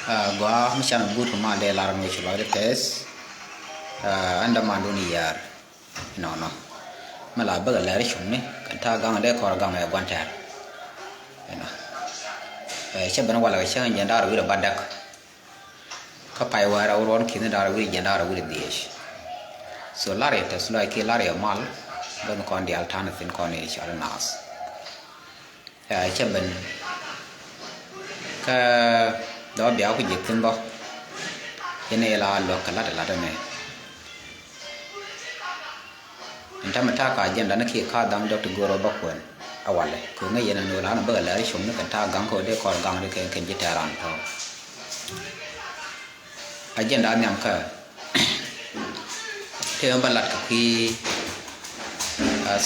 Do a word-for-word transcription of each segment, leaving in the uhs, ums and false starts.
Gɔaa mi can guut kɛ mal dee lar mi ci lɔcdɛ pɛth. Ɛn dämandun Yar. Inɔnɔ mi la bäkɛ lɛr cuŋni kɛn ta̱a̱ gaŋ dee kɔr gaŋ ɛ gua̱n tɛr. Inɔ cä ben walɛ kɛ cäŋ jiɛn da̱r wi̱r ɛ batdäk. Kä pay wäär ɛ wä ruɔ̱n ki̱ni da̱r wi̱r jiɛn da̱r wi̱r dhiec. So lar yɛ tɛth lɔc kiɛ lar yɛ mal. Bä mi kɔn diaal ta̱a̱n thi̱n kɔn i̱ cɔl naath. Cä ben kä dɔ̱ bia ku ji̱ thi̱n bä. Yɛn ɛ la luäk kɛ la̱t ɛ la̱t ɛmɛ. Ɛn täämɛ ta̱a̱ ka agenda ni kiɛ ka dham dɔ̱k ti go̱o̱r ɔ bä kuɛn. A walɛ kɛ ŋäc yɛn ɛn ɣöö la ni bäkɛ lɛr cuɔ̱ŋni kɛn ta̱a̱ gaŋ kɛ ɣöö dee kɔr gaŋ ri kɛn kɛn ji̱ tɛ̈ran tɔ̱. Agenda nhiam kä tëë bä lat kɛ kui̱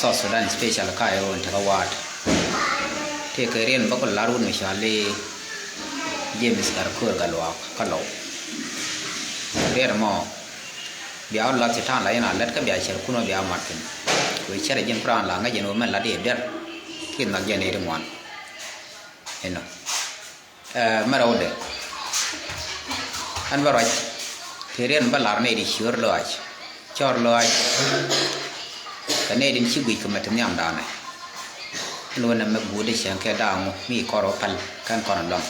South Sudan special ka ɛ ɣöö ɛn tekɛ wa̱a̱t. Tëë kɛ riɛn bä kɛ lar wut mi cɔal i̱ James Garkuer Gatluak kä Lɔw. Riɛn mɔ bia wä lath ci ta̱a̱n la yɛn a lät kä bia cär kun wä bia mat thi̱n. Kɛ ɣöö cär ji̱n pran la ŋäc yɛn wä mɛn lat i̱ dɛr kiɛ nhɔk jɛn i̱ ti ŋuan. Inɔ. Ɛ mɛ rɛwdɛ. Ɛn bä ruac kɛ riɛn bä lar nɛy di ciöör lɔaac, cɔr lɔaac. Kɛ nɛy din ci guic kɛ mɛ ti nhiamdanɛ. Ɛn wä nɛ mɛ guut di cɛŋ kɛ da̱a̱ŋ mi kɔr wä päl kɛn kɔn luaŋ.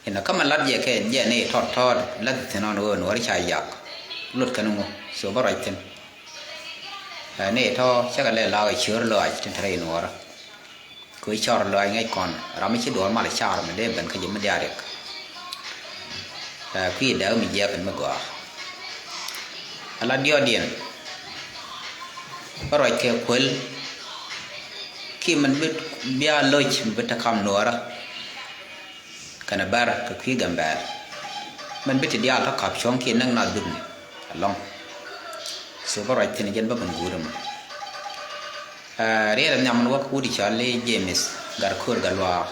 Inɔ kä mɛ lat jɛ kɛ jɛ nɛy tɔt tɔt lat thi̱n ɔn wä nuɔr ca yak. Lot kɛn ŋu so bä ruac thi̱n. Ɛ nɛy tɔ cä kɛ lɛ laak ɛ ciöör lɔaac tin te rɛy nuɔrä. Kɛ cɔr lɔaac ŋäc kɔn ram mi ci duɔɔr mal car mi dee ben kä ji̱ mi diaal riɛk. Ɛ kui̱ dääk mi jiɛk kɛn mi gɔaa. Ala diɔɔdiɛn bä ruac kɛ kuël. Kiɛ min bi bia loc mi bi te kam nuɔɔrä. Kɛnɛ bär kɛ kui̱ Gambɛl. Min bi ti diaal tɔ kap cuɔ̱ŋ kiɛ näk nath dupni alɔŋ. So bä ruac thi̱n jɛn bä ben guut ɛmɔ. Ɛ riɛl ɛ nhiam min wä kɛ wut i̱ cɔal i̱ James Garkuer Gatluak.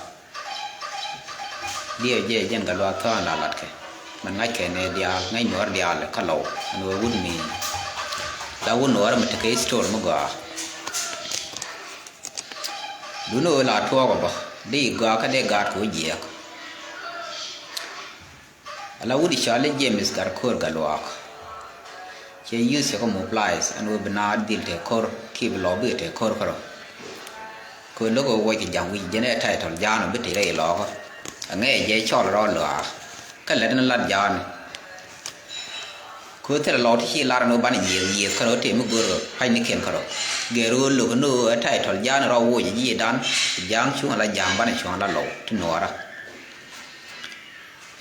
Diɛw jɛ jɛn Gatluak thɔɔn la latkɛ. Min ŋa̱ckɛ nɛ diaal ŋäc nuɔ̱ɔ̱r diaal kä Lɔw ɛn wä wut mi. La wut nuɔ̱ɔ̱r mi tekɛ history mi gɔaa. Duundɛ ɣöö la tuɔɔk ɔ bä dee i̱ gɔaa kä dee gaat kɛ wä jiɛɛk. Ala wut i̱ cɔal i̱ James Garkuer Gatluak. Cɛ yuth cɛ kɛ mobilize ɛn ɣöö bi naath dhil te ko̱r kiɛ bi Lɔw bikɛ te ko̱r kärɔ. Kɛ ɣöö lo̱k ɣöö wuɔc kɛ ja̱ŋ wi̱c jɛn ɛ title ja̱a̱n ɔ bi te rɛy Lɔɔkä. Aŋɛ jɛ cɔl rɔ luaak kä lät ni lat ja̱a̱n. Kɛ ɣöö thilɛ Lɔw ti ci lar ɛn ɣöö banɛ nyiëëk nyiëëk kärɔ tëë mi go̱r ɣöö pa̱nynikiɛn kärɔ. Gɛr ɣöö lo̱k ni ɣöö ɛ title ja̱a̱n rɔ wuɔc ji̱ dan ja̱a̱n cuŋ ala ja̱a̱n banɛ cuɔ̱ŋ ala Lɔw ti nuɔɔrä.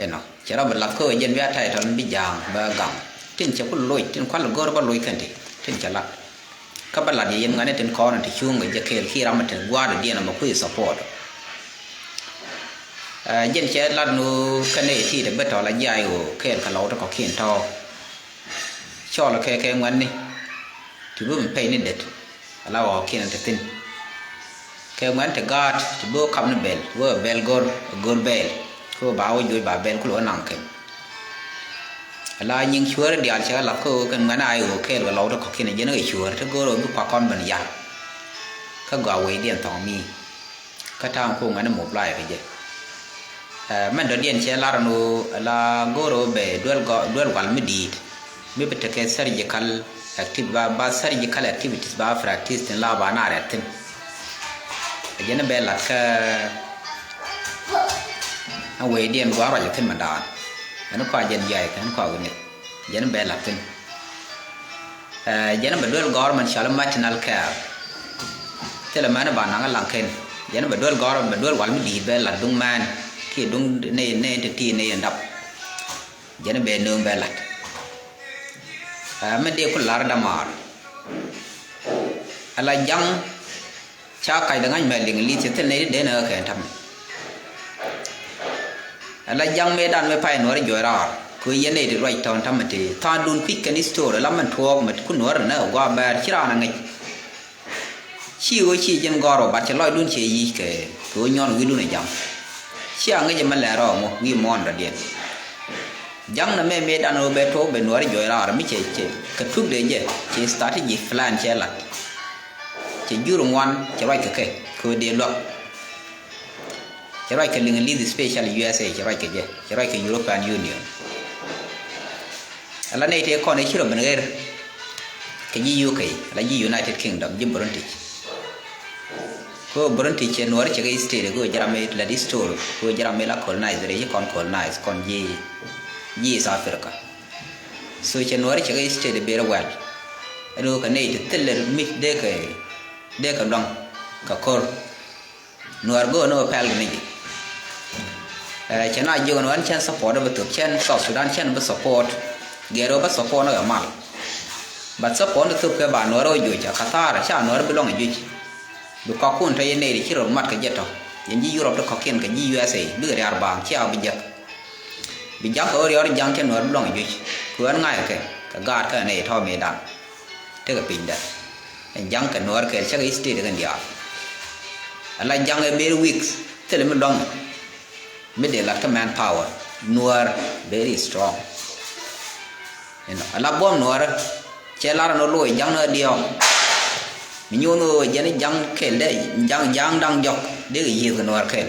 Inɔ cɛ rɔ bi lath kä ɣöö jɛn bia title bi ja̱a̱ŋ bä gaŋ. Tin cɛ ku loc tin kual go̱r bä loc kɛn ti tin cɛ lat. Kä bä lat yɛ yɛn ŋuɛ̈ni tin kɔn ti cuŋ kɛ jɛ kɛɛl ki ram mi tin gua̱a̱r dɔ̱diɛn ɛmɛ kui̱ support. Ɛ jɛn cɛ lat nu kɛn i̱ ti ti bä tɔl a jiay ɣöö kɛɛl kɛ Lɔw ti kɔ̱kiɛn tɔ̱. Cɔl kɛ kɛ ŋuɛ̈ni ti bi mi pɛy ni det. Ala ɣɔ̱kiɛn te thi̱n. Kɛ ŋuɛ̈n te gaat ti bi wä kap ni bɛl wä bɛl go̱r go̱r bɛl. Kä ba wä juɔc ba bɛl kulɛ wä naŋ kɛn. Ala nyiŋ cuäär diaal cɛ kɛ lath kä ɣöö kɛn ŋuɛ̈n a i̱ ɣöö kɛɛl kɛ Lɔw ti kɔ̱kiɛn jɛn ɣöö cuäär ti go̱r ɣöö bi kuak kɔn ben yal. Kä gɔaa wecdiɛn thɔŋ mi. Kä ta̱a̱ŋ ko̱o̱ŋ ɛn mobilize kɛ jɛ. Ɛ mɛn dɔ̱diɛn cɛ lar ɛn ɣöö ala go̱o̱r ɣöö bɛ duel gɔ duel wal mi di̱i̱t mi bi tekɛ surgical activ ba ba surgical activities ba practice tin la ba na rɛt thi̱n. Ɛ jɛn bɛ lat kä ɛn wecdiɛn gua̱a̱r ruac ɛ thi̱n mɛn daan ɛn kɔa jɛn jiay kɛ ɛn kɔa wi̱n ni jɛn bɛ lat thi̱n. Ɛ jɛn bɛ duel gɔ̱rmɛn cɔal i̱ maternal care. Thilɛ mɛn ba naŋ ɛ laŋ kɛn jɛn bɛ duel gɔ̱rmɛn bɛ duel wal mi di̱i̱t bɛ lat duŋ mɛn kiɛ duŋ nɛy nɛy ti ti nɛy in dap. Jɛn bɛ nööŋ bɛ lat. Ɛ mi dee ku lar dämaar. Ala jaŋ ca kac dɛ ŋa̱c mɛ liŋ li̱th cɛ thil nɛy ti den ɛ kɛ ta̱mɛ. Ala ja̱ŋ mëëdan mëë pay nuɔ̱ɔ̱ri juɔc raar kɛ ɣöö yɛn nɛy ti ruac tɔ̱ɔ̱n ta̱mɛ tëë tha̱a̱ŋdun kui̱c kɛn history la mɛn tuɔɔk mɛ ku nuɔ̱ɔ̱ri nɛ ɛ gua̱a̱ bɛɛr ci raan ɛ ŋäc. Ci ɣöö ci ji̱n gɔ̱r ɔ bat cɛ lɔcdun cɛ yic kɛ kɛ ɣöö nyɔn wi̱i̱dun ɛ ja̱ŋ. Ci a ŋäc ɛmɛ lɛr ɔ ŋu ŋi̱i̱c muɔ̱ɔ̱n dɔ̱diɛn. Ja̱ŋ nɛ mɛ mëëdan ɣöö bɛ tuɔɔk bɛ nuɔ̱ɔ̱ri juɔc raar mi cɛ cɛ kɛ tukdɛ jɛ cɛ strategy plan cɛ lat. Cɛ jur ŋuan cɛ ruac kɛ kɛ kɛ ɣöö dee luak. Cɛ ruac kɛ liŋ li̱th special U S A, cɛ ruac kɛ jɛ, cɛ ruac kɛ European Union. Ala nɛy tëë kɔn i̱ ci rɔ ben ɣer kɛ ji̱ U K, ala ji̱ United Kingdom, ji̱ British. Kɛ ɣöö British cɛ Nuäär cɛ kɛ state, kɛ ɣöö jɛ ram mi la di story, kɛ ɣöö jɛ ram mi la colonize, rɛy ci kɔn colonize kɔn ji̱, ji̱ East Africa. So cɛ Nuäär cɛ kɛ state very well. Ɛn ɣöö kɛ nɛy ti thilɛ mi dee kɛ, dee kɛ luaŋ kɛ ko̱r. Nuäär go̱o̱r ni wä pɛl ni ji̱. Ɛ, cɛ na jiök ni wä ni cɛn support bi thop, cɛn South Sudan cɛn bi support. Gɛr wä bä support ni wä mal. But support ni thop kɛ ba Nuäär wä juc a kathar, ca Nuäär bi luaŋ a juc. Bi kɔkun tɔ yɛn nɛy ti ci rot mat kɛ jɛ tɔ. Yɛn ji̱ Europe ti kɔkiɛn kɛ ji̱ U S A, bikɛ riar baaŋ, cia bi jek. Bi ja̱ŋ kɛ wä riɔr ja̱ŋ cɛ Nuäär bi luaŋ a juc. Kɛ wä ni ŋa̱c kɛ, kɛ gaat kɛ nɛy tɔ mëëdan. Tekɛ piny dɛ. Ɛn ja̱ŋ kɛ Nuäär kɛɛl cä kɛ state kɛn diaal. Ala ja̱ŋ ɛ very weak, thilɛ mi luaŋ. Mi dee lat kä man power. Nuäär very strong. Inɔ, ala buɔ̱m Nuäär cɛ lar ɛn ɣöö loc ja̱ŋ ni ɣä diɔ̱ɔ̱k. Mi nyuɔ̱n ɣöö jɛn i̱ ja̱ŋ kɛl dee, ja̱ŋ, ja̱ŋ da̱ŋ jɔk dee kɛ yiëëth kɛ Nuäär kɛl.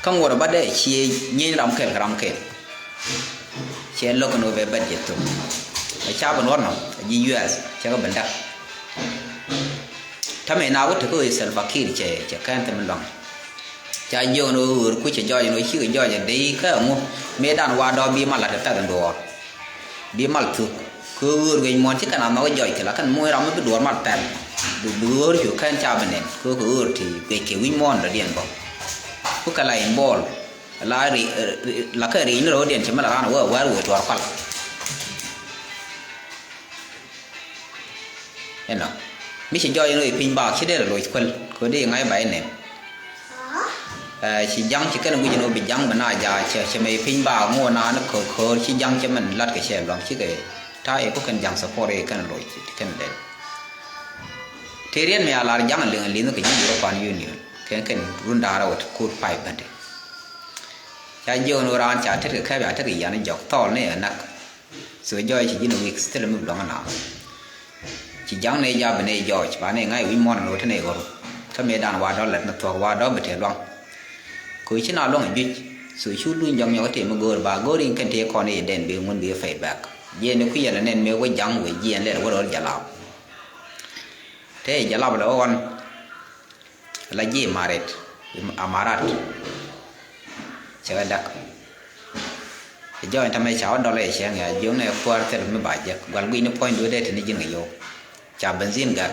Kä ŋuɔ̱t ɛ ba dee cie nyieny ram kɛl kɛ ram kɛl. Cɛ lo̱k ɛn ɣöö bɛ bɛt jɛ thok. Ɛ ca ben wä nɔ, ɛ ji̱ U S cɛ kɛ ben dak. Täämɛ na wä tekɛ ɣöö Salva Kiir cɛ, cɛ kɛn thim luaŋ. Ca jiök ɛn ɣöö ɣöör kuc cɛ jɔɔc ɛn ɣöö cikɛ jɔɔc ɛ dee kä ɛŋu mëëdan wa dɔɔk bi mal lat ɛ pɛth ɛn duɔɔr. Bi mal thuk. Kɛ ɣöör guic muɔ̱ɔ̱n ci kɛn a nhɔk jɔɔc kɛ la kɛn muɔ̱ɔ̱n ram mi bi duɔɔr mal pɛl. Bi, bi ɣöör cu kɛn ca bi nɛn. Kɛ ɣöör ti guic kɛ wi̱c muɔ̱ɔ̱n dɔ̱diɛn bä. Ku kɛ la involve. La ri, la kɛ ri̱i̱ni rɔ̱diɛn cɛ mi la ran wä wär wee duɔr kual. Inɔ. Mi ci jɔɔc inɔ i̱ piny bak ci dee rɛ loc kuäl kɛ di ŋa̱c ba inɛn. Ɛ, ci ja̱ŋ ci kɛn guic inɔ bi ja̱ŋ bi na ja̱ cɛ, cɛ mɛ i̱ piny bak ŋo̱o̱ naan ko̱r ko̱r ci ja̱ŋ cɛ mɛn lat kɛ cɛ luaŋ cikɛ ta̱a̱ i̱ ku kɛn ja̱ŋ support i̱ kɛn loc kɛn dee. Tëë riɛn mi a lar ja̱ŋ liŋ li̱nh kɛ ji̱ European Union kɛn kɛn run da̱a̱r a wä ti ko̱r pay bändɛ. Ca jiök ni raan ca tet kɛ kɛp a tet kɛ yan jɔk thɔɔl ni ɛ nak. So jɔɔc ci ji̱n wi̱i̱k thilɛ mi luaŋ na. Ci ja̱ŋ ni jap ni jɔɔc ba ni ŋa̱c wi̱c muɔ̱n ni wä te ni ɣɔr. Kä mëëdan wa dɔl lät ni thuɔ̱k wa dɔl bi te luaŋ. Kɛ ci na luaŋ a juic. So cu luny jɔk nyɔk te mi go̱o̱r ba go̱o̱r in kɛn te kɔn i̱ den bi ŋun bi fɛy bɛk. Jiɛn ni kuiɛn ni nɛn mi wä ja̱ŋ wä jiɛn lɛt wä rɔl jalap. Te jalap lɛ wä ɣɔn. La ji̱ Imaret, Amarat. Cɛ kɛ dak. Cɛ jɔɔny tamɛ ca wä dɔlɛ cɛ ŋɛ a jiöŋnɛ kuäär thil mi ba jek. Gual guic ni puɔ̱ny duee dee tini ji̱n kɛ yo̱o̱k. Ca benzin gak.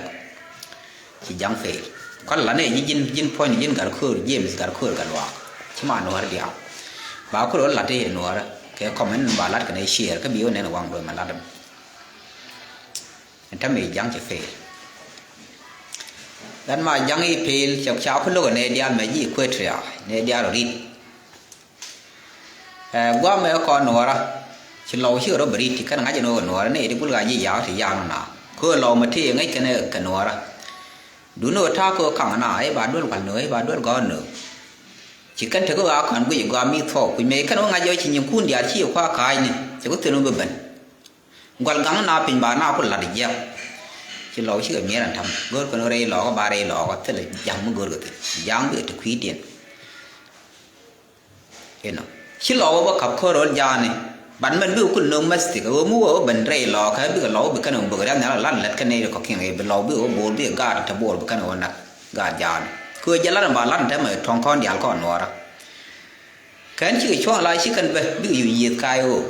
Ci ja̱ŋ fail. Kɔn la nɛ ji̱ ji̱n, ji̱n puɔ̱ny ji̱n gar köör, James gar köör gar luaak. Ci ma nuɔ̱ɔ̱r diaal. Ba kulɛ wä lat i̱ nuɔ̱ɔ̱rä. Kɛ kɔmɛn ba lat kɛnɛ ciɛɛr kä bi wä nɛn waŋ duee mɛ lat ɛmɛ. Ɛn tämɛ ja̱ŋ cɛ fail. Gat ma ja̱ŋ i̱ pel cɛ ca ku lo̱k ɛ nɛy diaal mɛ ji̱ Equatoria, nɛy diaal ɔ ri̱t. Ɛ, guamɛ kɔn nuɔɔrä. Ci lɔw cikɛ rɔ bɛ ri̱t ti kɛn ŋa̱c ɛn ɣöö nuɔɔrä ni iti gul ka ji̱ ya̱a̱k ti ya̱a̱k nɔna. Köö lɔw mɛ tëë ŋäc kɛn ɛ kɛ nuɔɔrä. Duundɛ ɣöö ta̱a̱ köö kaŋ na, ɛ ba duel wal nöö, ɛ ba duel gɔ̱r nöö. Ci kɛn tekɛ ɣöö a kɔn guic ɛ gɔaa mi thuɔɔk kuc mëë kɛn ɣöö ŋa̱c ɣöö ci nyinkun diaal ci ɛ kua̱r ka̱a̱cni. Cɛ ku thil mi bɛ ben. Gual gaŋ na piny ba na ku lat jiɛk. Ci lɔw cikɛ miɛr ɛn tam. Go̱o̱r kɛn rɛy lɔɔkä ba rɛy lɔɔkä thilɛ ja̱ŋ mi go̱o̱r kɛ thil. Ja̱ŋ bikɛ ti kui̱diɛn. Inɔ. Ci lɔw bä kap ko̱r ro̱l ja̱a̱ni. Bat mɛn bikɛ kul no̱o̱ŋ mɛstik. Ɣöö mi wä ben rɛy lɔɔkä bikɛ lɔw bi kɛn ɣöö bök riath nhial lat lät kɛn nɛy ri kɔ̱kiɛn ɣöö bi lɔw bikɛ wä bo̱o̱r bikɛ gaat tä bo̱o̱r bi kɛn ɣöö nak. Gaat ja̱a̱ni. Kɛ ɣöö jɛ lat ɛn ba lat ɛn tɛmɛ tuɔ̱ŋ kɔn diaal kɔn nuɔɔrä. Kɛn cikɛ cuɔ̱ŋ la ci kɛn bɛ bikɛ yio̱w yiëëth ka̱a̱c ɣöö.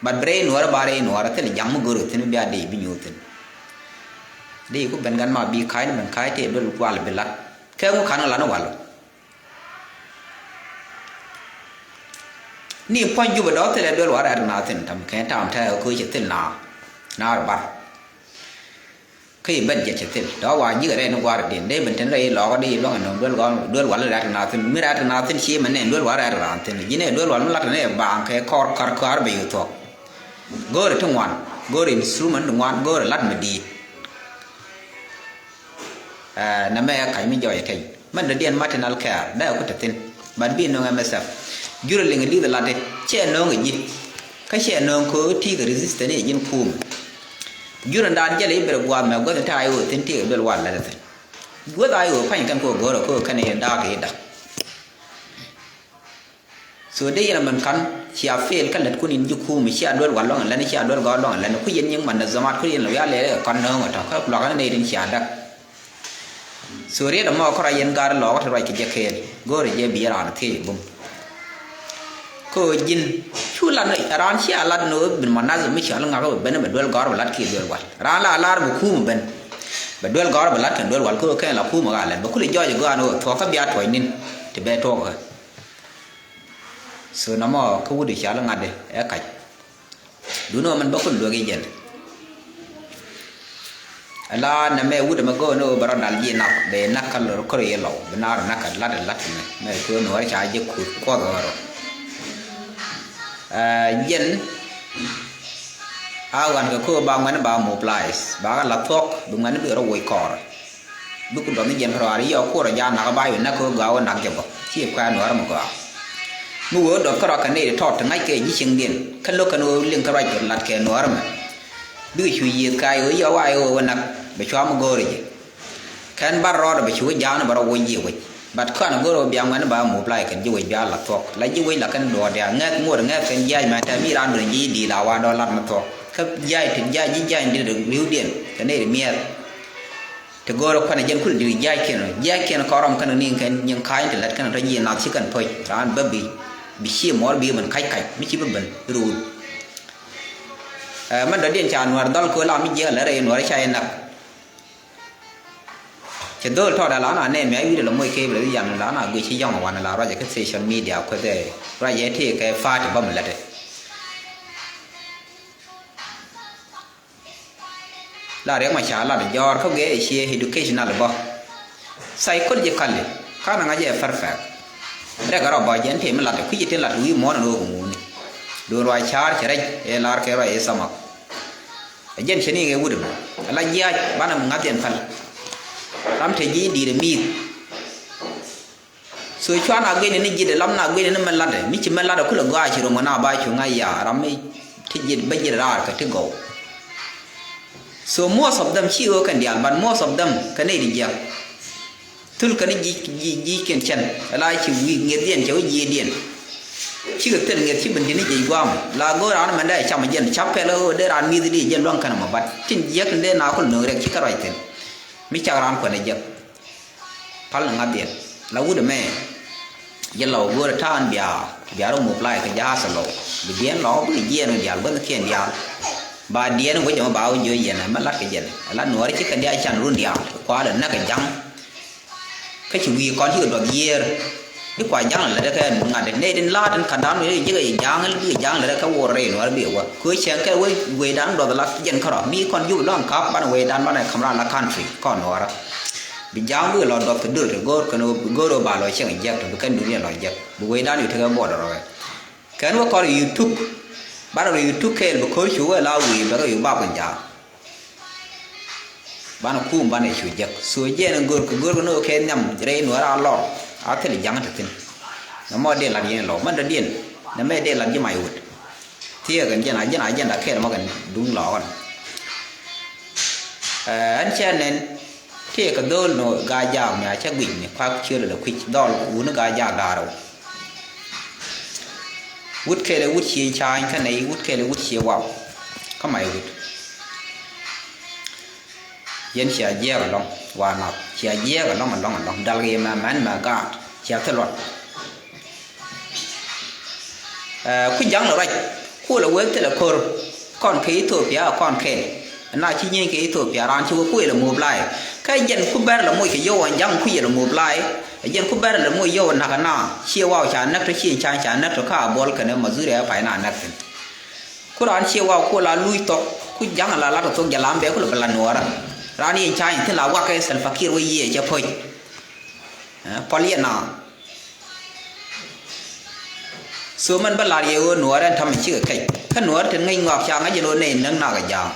Bat bi rɛy nuɔɔrä ba rɛy nuɔɔrä thilɛ ja̱ŋ mi go̱r kɛ thi̱n mi bia dee bi nyuuth thi̱n. Dee ku ben gat ma bi ka̱a̱c ni ben ka̱a̱c tëë duel wal bi lat. Kɛ ŋu ka̱n kɛ lat ni wal. Ni puɔ̱ny Jubɛ dɔ̱k thilɛ duel wal rɛ̈t kɛ na thi̱n tam kɛ tam tɛ̈ɛ̈ kä cɛ thil na. Na rɛ bar. Kä i̱ ben jɛ cɛ thil dɔ̱k wa ji̱ kɛ rɛy ni gua̱a̱r diɛn dee ben ten rɛy lɔɔkä dee i̱ luäŋ ɛn nööŋ duel gɔ̱a̱r duel wal rɛ̈t kɛ na thi̱n mi rɛ̈t kɛ na thi̱n ci mɛ nɛn duel wal rɛ̈t kɛ na thi̱n ji̱ nɛ duel wal mi lat kɛ nɛ baaŋ kɛ kɔr kar kar bɛ yo̱o̱ thuɔ̱k. Go̱o̱rɛ ti ŋuan go̱o̱rɛ instrument ti ŋuan go̱o̱rɛ lat mi di̱i̱t. Ɛ, nɛmɛ ɛ ka̱c mi jɔɔc ɛ keny mɛn dɔ̱diɛn Martin Alkɛɛr dee ɛ ku te thi̱n. Bat bi nöŋ M S F jurɛ liŋ ɛ li̱th ɛ lat i̱ cɛ nöŋ ɛ ji̱. Kä cɛ nöŋ köö ti kɛ resistance i̱ ji̱n kuum. Jurɛ da̱a̱n jɛl i̱ ber gua̱a̱th mɛ guäth in te a i̱ ɣöö thi̱n ti kɛ duel wal lat ɛ thi̱n. Guäth a i̱ ɣöö pa̱ny kɛn kɛ ɣöö go̱o̱rɛ köö kɛn i̱ da̱a̱k i̱ da̱k. So dee yɛn a mɛn ka̱n cia fail kä lät kun in ji̱ kuum cia duel wal lɔŋ lɛn cia duel gɔɔr lɔŋ lɛn ku yɛn nyiŋ man na zamat ku yɛn lɛ wi̱i̱ a lɛ kɔn nööŋ ɔ tɔ̱ kä luakä ni nɛy tin cia dak. So riet ɛmɔ kärɔa yɛn gar lɔɔkä te ruac kɛ jɛ kɛɛl go̱o̱rɛ jɛ bi raan thiec bum. Kä ji̱n cu lat ni raan cia lat ni ɣöö bin manath mi cɔal ŋakä bɛ ben bɛ duel gɔ̱r bɛ lat kiɛ duel wal raan la lar bɛ kuum ben. Bɛ duel gɔ̱r bɛ lat kɛn duel wal kä ɣöö kɛn la kuum ɣaa lɛt bɛ kulɛ jɔɔc ɛ gɔaa ni ɣöö thuɔ̱kä bia tuɔ̱c ni̱n ti bɛ tuɔ̱k ɣä. So nɔmɔ kä wut i̱ cɔal ŋa̱t ɛ kac. Duundɛ ɣöö min bä kun luek i̱ jɛn. Ala nɛmɛ wut ɛmɛ go̱o̱n ɣöö bɛ rɔ dal ji̱ nak bɛ nak kä lor kör i̱ lɔw bi naar nak kä lat lat mɛ mɛ kö nuɔr ca ji̱ kut kuɔth ɣɔrɔ. Ɛ jɛn a ɣan kɛ kö ba ŋuɛn ba mobilize ba kä la thuɔk bi ŋuɛn bi rɔ woc kɔɔr. Bik ku dɔth ni jɛn kärɔa ri yɔ kuɔrɔ ja nak ba yu nak kɛ gɔaa wä nak jɛ bä ci kuɛ nuɔr mi gɔaa. Mi wee wä dɔth kärɔa kɛ nɛy ti tɔt ti ŋa̱c kɛ ji̱ cieŋdiɛn kä lo̱k kɛn wä liŋ kä ruac kɛ lat kɛ nuɔr mɛ. Bik cu yiëth ka yu yɔ wa yu wä nak bɛ cua mi go̱o̱ri jɛ. Kɛn bar rɔɔdɛ bɛ cu wä ja̱a̱n bɛ rɔ woc jiɛ wec. But kɔn go̱o̱r wä bia ŋuɛn ba mop la kɛn jiɛ wec bia la thuɔk la jiɛ wec la kɛn duɔɔr dia ŋɛk ŋuɔr ŋɛk kɛn jiac mɛ tɛm mi raan duɔ̱n ji̱ di̱i̱t a wa dɔɔ lat mi thuɔk. Kä jiac ti jiac ji̱ jiac di̱t ri̱wdiɛn kɛ nɛy ti miɛth. Ti go̱o̱rä kuanɛ jɛn kul diri jiac kiɛn jiac kiɛn kɔrɔm kɛn ni kɛn nyin ka̱ny ti lät kɛn tɔ ji̱ nath ci kɛn poc raan bä bi bi cie muɔr bi ben kac kac mi ci bi ben ruut. Ɛ mɛn dɔ̱diɛn ca nuɔr dhɔl ko̱ la mi jiɛk lät rɛy nuɔr ca yɛ nak. Cɛ dhol tɔɔt ala na nɛɛmɛ a wi̱i̱dɛ lɔ moc kee bi lɛ yan la na guic ci yɔŋ wan la ruacɛ kä social media kueth ɛ ruacɛ tëë kɛ fa̱a̱t ti bä mi lät ɛ. La riɛk ma ca lat jɔɔr kä gɛ cie educational bä. Psychologically kanɛ ŋa̱c ɛ perfect. Rɛk rɔ bɔ jɛn tëë mi lat kui̱c ti lat wi̱i̱ muɔ̱ɔ̱n ni wä ŋuni. Duun ruac ca̱a̱r cɛ rɛc ɛ lar kɛ ruac ɛ thamak. Ɛ jɛn cɛ ni ŋɛ wut ɛmɛ ala jiaac banɛ mi ŋa̱th jɛn päl. Ram te ji̱ di̱i̱t ɛ mi̱i̱th. So cua na guini ni ji̱t lam na guini ni mɛ latdɛ mi ci mɛ latdɛ kulɛ gɔaa ci ro̱ŋ na ba cuŋ a ya ram mi ti ji̱t bä ji̱t raar kɛ ti gɔw. So most of them ci ɣöö kɛn diaal but most of them kɛ nɛy di jiak. Thul kɛn ji̱ ji̱ ji̱ kɛn cɛn ala ci wi̱i̱ ŋi̱ethdiɛn cɛ wä jiëëdiɛn. Cikɛ thil ŋi̱eth ci ben di̱t ni jiɛc gua̱a̱m la go̱o̱r raan mɛn dee cam jɛn cap pɛl ɣöö dee raan mi̱th di jɛn lua̱ŋ kɛn mɔ bat tin jiäk tin dee na kul nööŋ rɛk ci kɛ ruac thi̱n. Mi cak raan kuɛn ɛ jiäk. Pal ni ŋa̱thdiɛn la wut ɛmɛ. Jɛ lɔw go̱o̱rɛ ta̱a̱n bia bia rɔ mop la̱a̱c kɛ ja̱a̱th ɛ lɔw bi diɛn lɔw bi jiɛɛn wi̱i̱ diaal guäthnikiɛn diaal. Ba diɛn wec ɛmɛ ba wä jiö yɛn ɛmɛ la̱t kɛ jɛn ɛ la nuɔɔri ci kɛn diaal can run diaal kualɛ näk kɛ ja̱ŋ. Kä ci wi̱i̱ kɔn cikɛ duɔth yiëër. Di kua ja̱ŋ lɛ lät kɛ ŋa̱t nɛy tin la̱a̱t tin ka̱ndan wi̱i̱ jikɛ ja̱ŋ bikɛ ja̱ŋ lɛ lät kɛ wuɔr rɛy nuɔɔri bi wä kɛ cɛŋ kɛ wec wecdan duɔth la jɛn kärɔ mi kɔn jup lɔn ka̱p banɛ wecdan banɛ ka̱m ran la country kɔn nuɔɔrä. Bi ja̱a̱ŋ wëë lɔ dɔth kɛ döör kɛ go̱o̱r kɛn bi go̱o̱r ɣöö ba lɔ cieŋ jiäk tɔ bi kɛn dunia lɔ jiäk bi wecdan wi̱i̱ tekɛ buɔt rɔɔkɛ. Kɛn wä kɔr YouTube banɛ rɔ YouTube kɛɛl bi ko̱r cu wee la wi̱i̱ bɛ kɛ wi̱i̱ bap kɛn ja̱a̱ŋ. Banɛ kuum banɛ cu jiäk so jiɛn in go̱o̱r kɛ go̱o̱r kɛ ni wä kɛ nhiam rɛy nuɔ̱ɔ̱r a lɔr a thil ja̱a̱ŋ te thi̱n. Nɔmɔ dee lat yɛn lɔ mɛn dɔ̱diɛn nɛmɛ dee lat ji̱ may wut. Thiëëk kɛn jɛn a jɛn a jɛn da kɛɛl mɔ kɛn duŋ lɔɔkɔn. Ɛn cɛ nɛn tëëkɛ dho̱o̱l ni Gaa-jaak mi a cä guic ni kuak ciöl lɛ kui̱c dhɔl wuni Gaa-jaak da̱a̱r ɛ wä. Wut kɛl ɛ wut cie ca̱a̱ny kä nɛy wut kɛl ɛ wut cie waw. Kä may wut. Yɛn cia jiɛɛk ɛlɔ̱ŋ wa nath cia jiɛɛk ɛlɔ̱ŋ ɛlɔ̱ŋ ɛlɔ̱ŋ dal kɛ yɛ mɛ mɛn mɛ gaat cia thil luɔt. Ku ja̱ŋ lɛ ruac ku lɛ wek thilɛ ko̱r kɔn kɛ Ethiopia kɔn kɛn. Na ci nyieeny kɛ Ethiopia raan ci wek ku lɛ mop la̱a̱c kä jɛn ku bɛr lɛ moc kɛ yio̱w ɔ ja̱ŋ ku yɛ lɛ mop la̱a̱c. Jɛn ku bɛr lɛ moc yio̱w ɔ na̱k ɛ na ciɛ waw ca näk tɔ ciɛ ca̱ny ca näk tɔ ka a buɔl kɛn ɛ Mathuri ɛ pay na näk thi̱n. Ku raan ciɛ waw ku la luc thɔk ku ja̱ŋ la lat ɔ thok jɛ lam bɛ ku lɛ bɛ la nuɔɔrä. Raan yɛn ca̱ny thi̱n la wakɛ Salva Kiir wä yiëë cɛ po̱c. Pɔl yɛ na. So mɛn bä lar yɛ ɣöö nuɔɔr ɛn ta̱mɛ cikɛ kɛc kä nuɔɔr tin ŋäc ŋɔak ca ŋäc ɛn ɣöö nɛy näk nak ɛ ja̱a̱ŋ.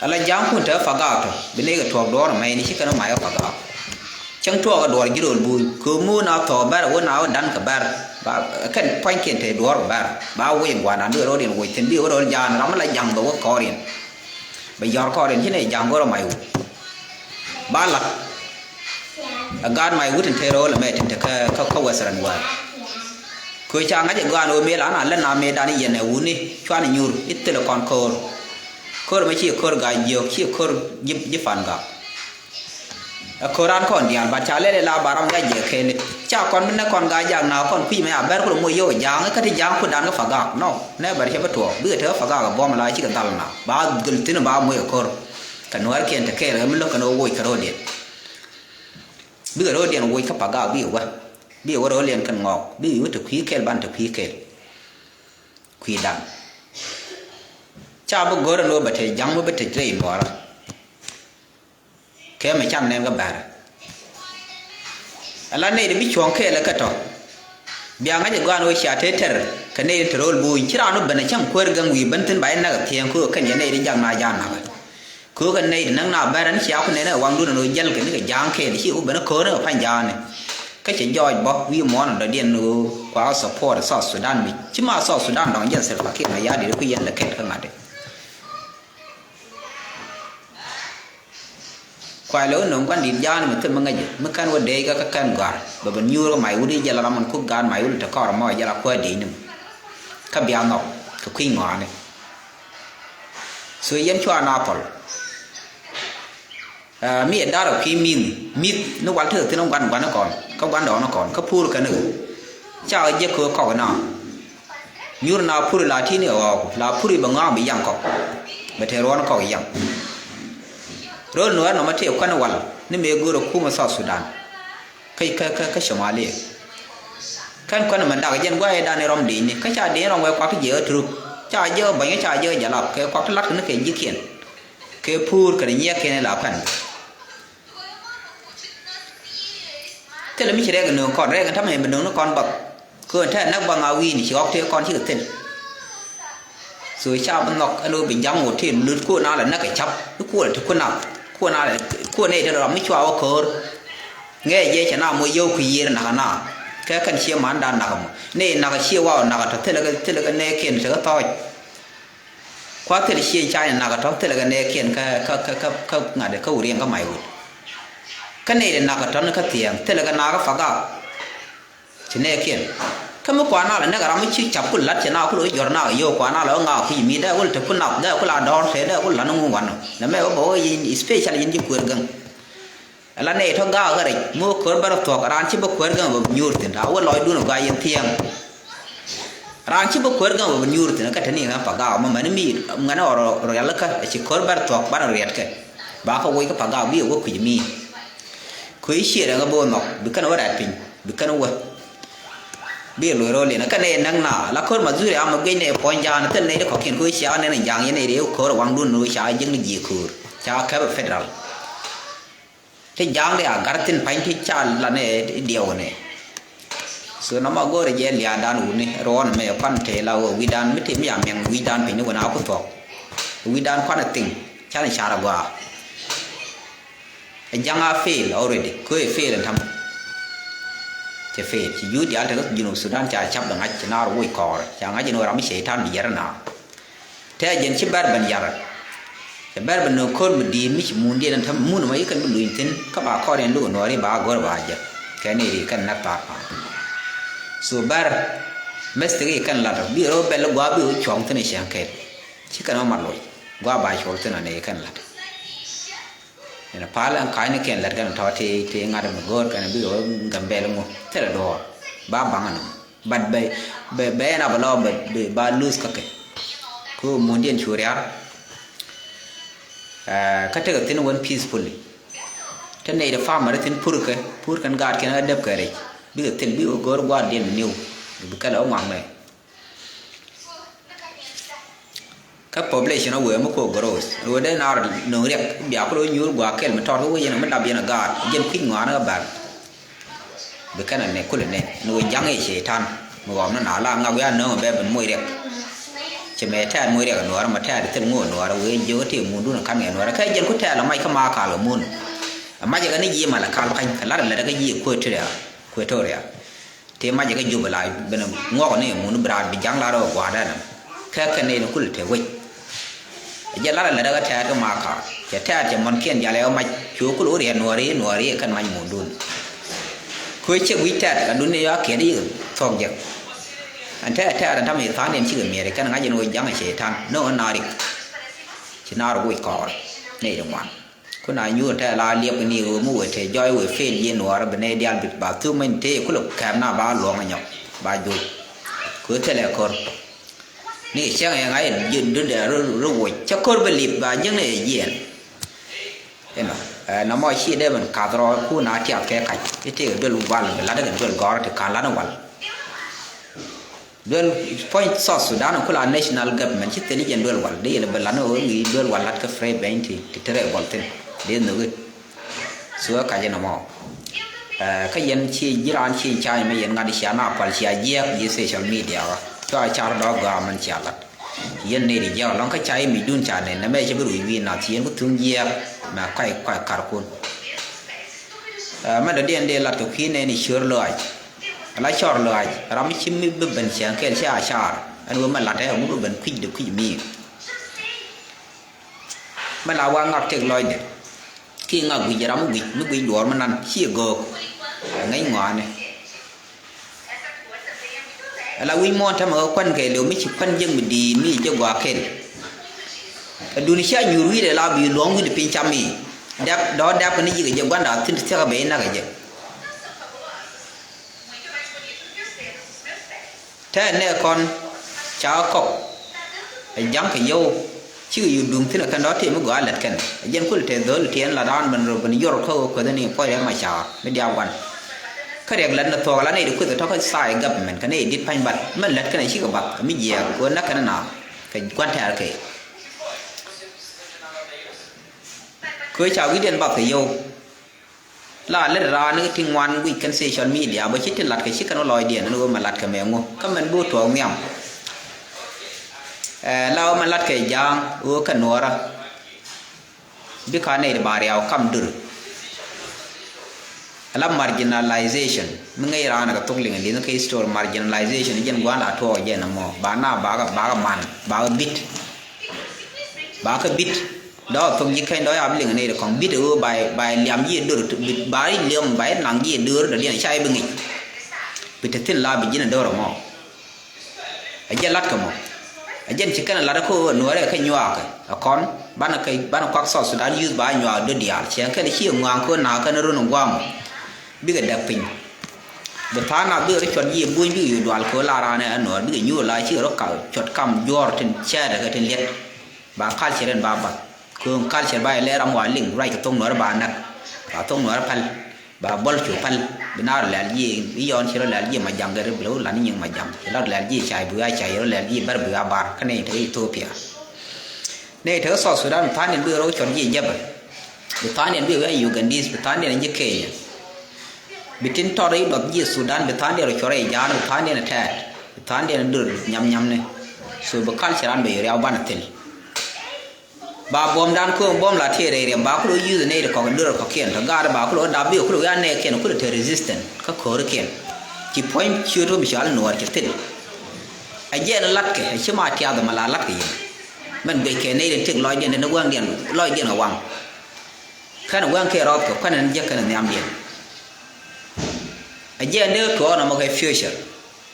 Ala ja̱a̱ŋ kun te pagaak tɔ bi nɛy kɛ tuɔɔk duɔ̱ɔ̱r ɛmɛ ni ci kɛn ɛ mac ɛ pagaak. Cäŋ tuɔɔk ɛ duɔ̱ɔ̱r ji̱ ro̱l buuc kööp muun a thɔɔk bɛr ɛ wä na wä dan kɛ bɛr. Ba kɛn pua̱nykiɛn te duɔ̱ɔ̱r bɛ bɛr ba woc ɛ gua̱a̱r dan bi ɛ ro̱l yɛn woc thi̱n bi ɛ wä ro̱l ja̱a̱ŋ ram mi la ja̱a̱ŋ bɛ wä kɔɔr yɛn. Bɛ yɔ̱r kɔɔr in ci nɛ ja̱ŋ go̱rɔ may wut. Ba lat. Ɛ gaat may wut in te ro̱o̱l ɛmɛ tin te kä kä western world. Kɛ ca ŋa̱c ɛ gɔaa ni ɣöö mëë la na lät na mëëdan i̱ yɛn ɛ wuni cuan i̱ nyuur i̱ thilɛ kɔn ko̱o̱r. Ko̱o̱r mɛ ci ko̱o̱r ga̱a̱c jiök ci ko̱o̱r ji̱, ji̱ pan gak. Ɛ ko̱o̱r an kɔn diaal bat ca lɛl ila ba ram ya jiɛ kɛɛli. Ca kɔn bi nɛ kɔn ga̱a̱c jak na kɔn kui̱c mɛ a bɛr kulɛ moc yio̱w ɛ ja̱a̱ŋ kä ti ja̱a̱ŋ kudan kä pagak. Nɔ nɛ bɛr cɛ bi tuɔɔk bikɛ tekɛ pagak ɛ buɔ̱m ila cikɛ dhal na ba dhul thi̱n ba moc ɛ ko̱o̱r. Kɛ nuäärkiɛn te kɛɛl ɣä mi lo̱k kɛn ɣä woc kɛ ro̱o̱diɛn. Bikɛ ro̱o̱diɛn woc kä pagak bikɛ wä. Bikɛ wä ro̱o̱diɛn kɛn ŋɔɔk bikɛ wä te kui̱ kɛɛl ban te kui̱ kɛɛl. Kui̱dan ca bi go̱r ɛn ɣöö bɛ te ja̱ŋ mi bi tec rɛy luɔɔrä. Kɛ mɛ can nɛn kä bɛ̈rɛ. Ala nɛy ti bi cuɔ̱ŋ kɛɛl ɛ kä tɔ̱. Bia ŋa̱c ɛ gɔaan ɣöö cia te tɛr kɛ nɛy ti te ro̱o̱l buuny ci raan wä ben ɛ cäŋ kuäär gäŋ wi̱i̱ ben thi̱n ba jɛ näk ɛ thiɛɛŋ köö kɛn yɛ nɛy ti jak na ja̱a̱n nakä. Köö kɛ nɛy ti näk na bɛ̈rɛ ni cia ku nɛn ɛ waŋdun ɛn ɣöö jäl kɛ ni kɛ ja̱a̱ŋ kɛɛl ci wä ben ɛ köör ni kɛ pa̱ny ja̱a̱n ni. Kä cɛ jɔɔc bä wi̱i̱ muɔ̱ɔ̱n ɔ dɔ̱diɛn ni ɣöö kua support South Sudan mi ci ma South Sudan dɔ̱ŋ jɛn Salva Kiir Mayardit ku yɛn lɛ kɛt kä ŋa̱t. Kuay lɛ wä nöŋ gua̱n di̱t ja̱a̱n mi thil mi ŋäcɛ mi kän wä dee kä kä kän gɔ̱a̱r bɛ bɛ nyuur kä may wut i̱ jɛl ram min kuk gaat may wut te kɔr mɔ jɛl a kuäär dee ni̱m. Kä bia nhɔk kɛ kui̱ ŋɔaani. So yɛn cua na thɔl. Ɛ, mi ɛ dar ɛ kui̱ mi̱th mi̱th ni wal tekɛ thi̱n ɛ gua̱n gua̱n ni kɔn kä gua̱n dɔɔn ni kɔn kä puur kɛn i̱ ca ɛ jiäk kɛ kɔk ina. Nyuur na puri la ti̱n i̱ ɣɔɔku la puri bɛ ŋɔaŋ bi yaŋ kɔk. Bɛ te ruɔ̱n kɔk yaŋ. Ro̱l nuɛɛr nɔmɔ tëë kuan wal ni mëë go̱o̱r ɛ kumɛ South Sudan. Kä kä kä kä Somalia. Kɛn kuan mɛ dak jɛn gua̱a̱ i̱ dan i̱ rɔm di̱i̱ni kä ca di̱i̱n rɔm wee kuak ti jiɛ ɣä turuk ca jiɛ ɣä bäny kä ca jiɛ ɣä jalap kɛ kuak ti lat kɛ ni kɛ ji̱kiɛn. Kɛ puur kɛ ni nyiɛk kiɛn i̱ la kuan. Thilɛ mi ci rɛk nööŋ kɔn rɛk in ta̱mɛ in bi nööŋ ni kɔn bath. Kɛ ɣän tɛn näk bath na wi̱i̱ni ci ɣɔk tëë kɔn cikɛ thil. So ca bi nhɔk ɛn ɣöö bi ja̱ŋ wä tëë lut kuɔn na lɛ näk kɛ ca̱p i̱ kuɔl ti kuɔn na kuɔn na lɛ kuɔn nɛy ti rɔ ram mi cua wä köör. Ŋɛɛ jɛ cɛ na moc yio̱w kui̱ yiër nakä na kɛ kɛn cie mandan nakä mɔ nɛy nakä cie waw nakä tɔ thilɛ kɛ thilɛ kɛ nɛɛkiɛn tekɛ thɔɔc. Kua thil cie cany nakä tɔ thilɛ kɛ nɛɛkiɛn kä kä kä kä ŋa̱t kä wuriɛn kä mac wut. Kä nɛy ti nakä tɔ ni kä thiɛɛŋ thilɛ kɛ nakä pagak. Ci nɛɛkiɛn kä mi kuan na lɛ nɛk ram mi ci cap ku la̱t cɛ na ku lo̱c jɔr na kɛ yio̱w kuan na lɛ ɣä ŋa̱k kui̱ mi dee ku lɛ te ku nath dee ku la dɔ̱r te dee ku la̱t ni ŋuŋ wanɔ. Nɛ mɛ bä bä wä yin special yin ji̱ kueer gäŋ. Ala nɛy tɔ gaak kä rɛc mi wä ko̱r bär thuɔ̱k raan ci bä kuäär gämɛ bä bi nyuur thi̱n a wä lɔcdun ɔ gaak yɛn thiɛɛŋ. Raan ci bä kuäär gämɛ bä bi nyuur thi̱n kä te ni ɣän pa gaak mɔ mɛn mi ŋän ɔ rɔ rialikä ci ko̱r bär thuɔ̱k banɛ riɛtkɛ. Ba kä woc kä pa gaak bi ɛ wä kui̱c mi. Kui̱c ciɛ rɛŋ ɛ bo̱o̱ nhɔk bi kɛn wä rɛ̈t piny bi kɛn wä. Bi ɛ loc ro̱l yɛn kä nɛy näk na la ko̱r ma dhuri amɛ guic nɛy puɔ̱ny ja̱a̱n thil nɛy ti kɔ̱kiɛn ko̱r cia nɛn ja̱a̱ŋ yɛn nɛy ri ko̱r waŋdun ni ca jiäk ni ji̱ ko̱r ca kɛp ɛ federal. Ti ja̱a̱ŋ di a gar thi̱n pa̱ny ti ca lanɛ diɛw nɛ. So nɔmɔ go̱o̱rɛ jɛ lia̱a̱dan wuni ruɔ̱ɔ̱n mɛ kuan te la wä wi̱dan mi te mi a miɛŋ wi̱dan piny ni wä na ku thuɔ̱k. Wi̱dan kuan a thiŋ can car a gɔaa. Ɛ ja̱ŋ a fail already ko ɛ fail ɛn ta̱m. Cɛ fail ci juut diaal te kä Junub Sudan ca cap bɛ ŋa̱c ci naar woc kɔɔr ca ŋa̱c in wä ram mi cɛ i̱ ta̱n bi yɛr na. Tɛɛ jɛn ci bɛr ben yar. Cɛ bɛr ben nööŋ ko̱r mi di̱i̱t mi ci mundiɛn ɛn täm mun ɛmɔ i̱ kɛn bi luny thi̱n kä ba kɔr yɛn luk nuɔɔri ba go̱r ba jɛ kɛn i̱ ri kɛn näk thaar paan. So bɛr mɛstik i̱ kɛn lat bi rɔ bɛl gua̱a̱ bi wä cuɔ̱ŋ thi̱n i̱ cɛŋ kɛl ci kɛn wä mat loc gua̱a̱ ba cuɔl thi̱n anɛ i̱ kɛn lat. Ɛn pal ɛn ka̱ny ni kɛn lat kɛn tɔ̱ ti ti ŋa̱t mi go̱r kɛn bi wä gambɛl ŋu thilɛ duɔ̱ɔ̱r ba baŋ ɛn. But bɛ bɛ bɛ ɛn abɛ lɔ bɛ bɛ ba lose kä kɛ. Ku mundiɛn cu riar. Kä tekɛ thin wän peacefully. Te nɛy ti family thin pur kɛ pur kɛn gaat kɛn a dep kɛ rɛc bikɛ thil bikɛ go̱o̱r gua̱a̱r diɛn niw. Bi kɛl ɛ ŋuaŋ mɛ. Kä population a wee mi ko growth wee dee naar no̱o̱ŋ riɛk bia kul wee nyuur gua̱a̱ kɛl mi tɔɔr kä wee yɛn mi dap yɛn a gaat jɛn kui̱c ŋɔaani kä bal. Bi kɛn a nɛ kulɛ nɛ ni wee ja̱ŋ i̱ cɛy-tan mi ɣɔm ni na la ŋak wee a no̱o̱ŋ bɛ ben moc riɛk. Cɛ mɛ tɛɛt moc riɛk a nuɔɔrä ma tɛɛt thil ŋo̱o̱ nuɔɔrä wee jiök ti mundun a ka̱n kɛ nuɔɔrä kɛ jɛn ku tɛɛl a mac kä ma kal kɛ mun. A mac kɛ ni ji̱ mal a kal pa̱ny kɛ lat a lät a kä ji̱ Equatoria, Equatoria. Tëë macɛ kä Jubɛ la ben ŋuɔk ni mun bi raat bi ja̱ŋ la rɔ gua̱a̱r dɛn. Kɛ kɛ nɛy ni kul te wec. Jɛ lar lɛ rɛ kä tɛɛt kä Makar cɛ tɛɛt cɛ mɔn kiɛn jalɛ kä mac cu kul wä riɛt nuɔri nuɔri kɛn mac mundun. Kuɛ cɛ wi̱c tɛɛt la dun ni yɔ a kiɛt i̱ thuɔk jɛ. Ɛn tɛɛr tɛɛr ɛn tamɛ tha̱a̱ŋdiɛn cikɛ miɛɛr kɛn ŋa̱c ɛn ɣöö ja̱ŋ cɛ ta̱a̱n ni ɣöö naar rik. Ci naar rik wi̱c kɔɔr nɛy ti ŋuan. Kun a nyuur tɛɛr la liɛp ni ɣöö mi wëë te jɔɔy wëë fail ji̱ Nuɔɔr bi nɛy diaal bi ba thuk mɛn tëë kulɛ kɛɛp na ba luɔ̱ŋ nyɔk ba juuc. Kɛ ɣöö thilɛ ko̱r. Ni kɛ cäŋ ɛ ŋa̱c ɛ dundɛ ri woc cä ko̱r bi lip ba jiäkni ɛ jiɛɛn. Inɔ, ɛ, nɔmɔ ci dee ben kath rɔɔdkun a tiath kɛ kac i̱ tëëkɛ duel wal bi lat kɛ duel gɔ̱rä ti ka̱n lat wal. Duel puɔ̱ny South Sudan ku la national government ci thil i̱ jɛn duel wal dee yɛn bi lat ni ɣöö ŋi̱i̱c duel wal lat kä free bɛny ti ti te rɛy bɔl thi̱n dee nhök i̱. Thuɛ kac inɔmɔ. Ɛ, kä yɛn ci ji̱ raan ci ca̱a̱ny mɛ yɛn ŋa̱t cia na pal cia jiɛɛk ji̱ social media ɣä cua car dɔ̱k gɔaa mɛn cia lat. Yɛn nɛy ti jiɛk alɔŋ kä ca imicdun ca nɛn nɛmɛ cɛ bi ruc wi̱i̱ nath ci yɛn ku thuŋ jiɛɛk mɛ kuay kuay karkun. Ɛ, mɛn dɔ̱diɛn dee lat kɛ kui̱ nɛn i̱ ciöör lɔaac. Ala cɔr lɔaac ram mi ci mi bi ben cieŋ kɛl ci a car ɛn ɣöö mɛ lat ɛ ɣöö mi bi ben kui̱c de kui̱c mi̱i̱. Mɛ la wa ŋak tëk lɔcdɛ kiɛ ŋak guic ram mi guic mi guic duɔɔr mi nan ciɛ göök. Ŋäc ŋɔaani. Ala wi̱c muɔ̱ɔ̱n tämɛ ɣä kuän kɛ liw mi ci kuän jiäk mi di̱i̱t mi jɛ gɔaa kel. Ɛ duni cia nyuur wi̱i̱dɛ la bi luɔ̱ŋ wi̱i̱dɛ piny cam i̱ dɛp dɔ̱ dɛp kɛ ni ji̱ kɛ jɛ gua̱nda thi̱n ti thiäk ɛ ben i̱ näk kɛ jɛ. Tɛɛr nɛ kɔn ca kɔk ɛ ja̱ŋ kɛ yio̱w cikɛ yio̱w duŋ thi̱n ɛ kɛn dɔ̱ tëë mi gɔaa lät kɛn ɛ jɛn kulɛ tɛth dho̱l tiɛɛn la raan ben rɔ ben yɔr kä ɣöö kuäthä ni puɔ̱c rɛm ma ca̱a̱r mi diaak gua̱n. Kä riɛk lät ni thuɔ̱k ala nɛy ti kueth ɛ tɔ̱ kä thaay government kɛ nɛy dit pa̱ny bat mɛn lät kɛn ɛ cikɛ bath ɛ mi jiɛɛk kɛ ɣöö näk kɛn ɛ naath kɛ gua̱n tɛɛr kɛ. Kɛ ɣöö ca wi̱cdiɛn bath kɛ yio̱w. La lät raan ni ti ŋuan guic kɛn social media bä ci ti lat kɛ ci kɛn wä lɔcdiɛn ni ɣöö mɛ lat kɛ mɛ ŋu kä mɛn bi wä tuɔɔk nhiam. Ɛ, la ɣöö mɛ lat kɛ ja̱a̱ŋ ɣöö kɛ nuɔɔrä. Bikɛ nɛy ti ba riaw kam dur. Ala marginalization mi ŋäc raan kɛ thok liŋ liŋ kɛ history marginalization jɛn gua̱a̱n la tuɔɔk jɛn ɛmɔ ba na ba kɛ ba kɛ man ba kɛ bit. Ba kɛ bit dɔɔk thok ji̱ kɛny dɔɔk ya bi liŋ nɛy ti kɔŋ bit ɣöö ba ba liam ji̱ dör ba liam ba naŋ ji̱ dör dɔ̱diɛn ca i̱ bi ŋic. Bi te thi̱n la bi ji̱n dör ɛmɔ. Ɛ jɛn lat kɛ mɔ. Ɛ jɛn ci kɛn lat kä nuɔrɛ kä nyuaak ɛ kɔn banɛ kɛ banɛ kuak South Sudan youth ba nyuaak döt diaal ciɛ kɛn ci ŋuaŋ kä naak kɛn run guam. Bikɛ däk piny. Bi tha̱a̱ŋ nath bikɛ rɔ cuɔt jiɛ buny bikɛ yo̱o̱ dual kɛ la raan ɛ nuɔr bikɛ nyuur la ci rɔ kal cuɔt kam juɔr tin cɛɛt ɛ kɛ tin liɛt. Ba culture in ba bath. Kɛ ɣöö culture ba ilɛ ram wa liŋ ruac kɛ thok nuɔrɛ ba näk. Ba thok nuɔrɛ päl. Ba bɔl cu päl. Bi na rɔ lɛl ji̱ i̱ yɔn ci rɔ lɛl ji̱ ma jaŋ gɛ ri bi lɛ wä lan i̱ nyiŋ ma jaŋ. Ci rɔ lɛl ji̱ cay bi a cay rɔ lɛl ji̱ bär bi a bar kä nɛy te Ethiopia. Nɛy te South Sudan bi tha̱a̱ŋ in bi rɔ cuɔt ji̱ jɛpɛ. Bi tha̱a̱ŋ in bi wä Ugandese bi tha̱a̱ŋ in ji̱ Kenya. Bi tin tɔt i̱ duɔth ji̱ Sudan bi tha̱a̱ŋ in rɔ cuɔt rɛy ja̱a̱n bi tha̱a̱ŋ in tɛɛt. Bi tha̱a̱ŋ in dur nyam nyam ni. So bi culture an bɛ yuriaw banɛ thil. Ba buɔ̱mdan kööŋ buɔ̱m la tëë rɛy riɛm ba kulɛ wä yuth nɛy ti kɔk dörä kɔ̱kiɛn tɔ gaat ba kulɛ wä dap bi kulɛ wä ya nɛɛkiɛn kulɛ te resistant kä ko̱rikiɛn. Ci puɔ̱ny ciöt wä mi cɔal nuɔɔr cɛ thil. Ɛ jɛɛn latkɛ ɛ ci ma tiath ɛmɛ la latkɛ yɛn. Mɛn guic kɛ nɛy ti tëk lɔcdiɛn ti ni wäŋdiɛn lɔcdiɛn ɛ waŋ. Kɛn ɛ wäŋ kɛ rɔɔth kɛ kuɛn ɛn jek kɛn ɛ nhiamdiɛn. Ɛ jɛɛn dee tuɔɔk nɔmɔ kɛ future.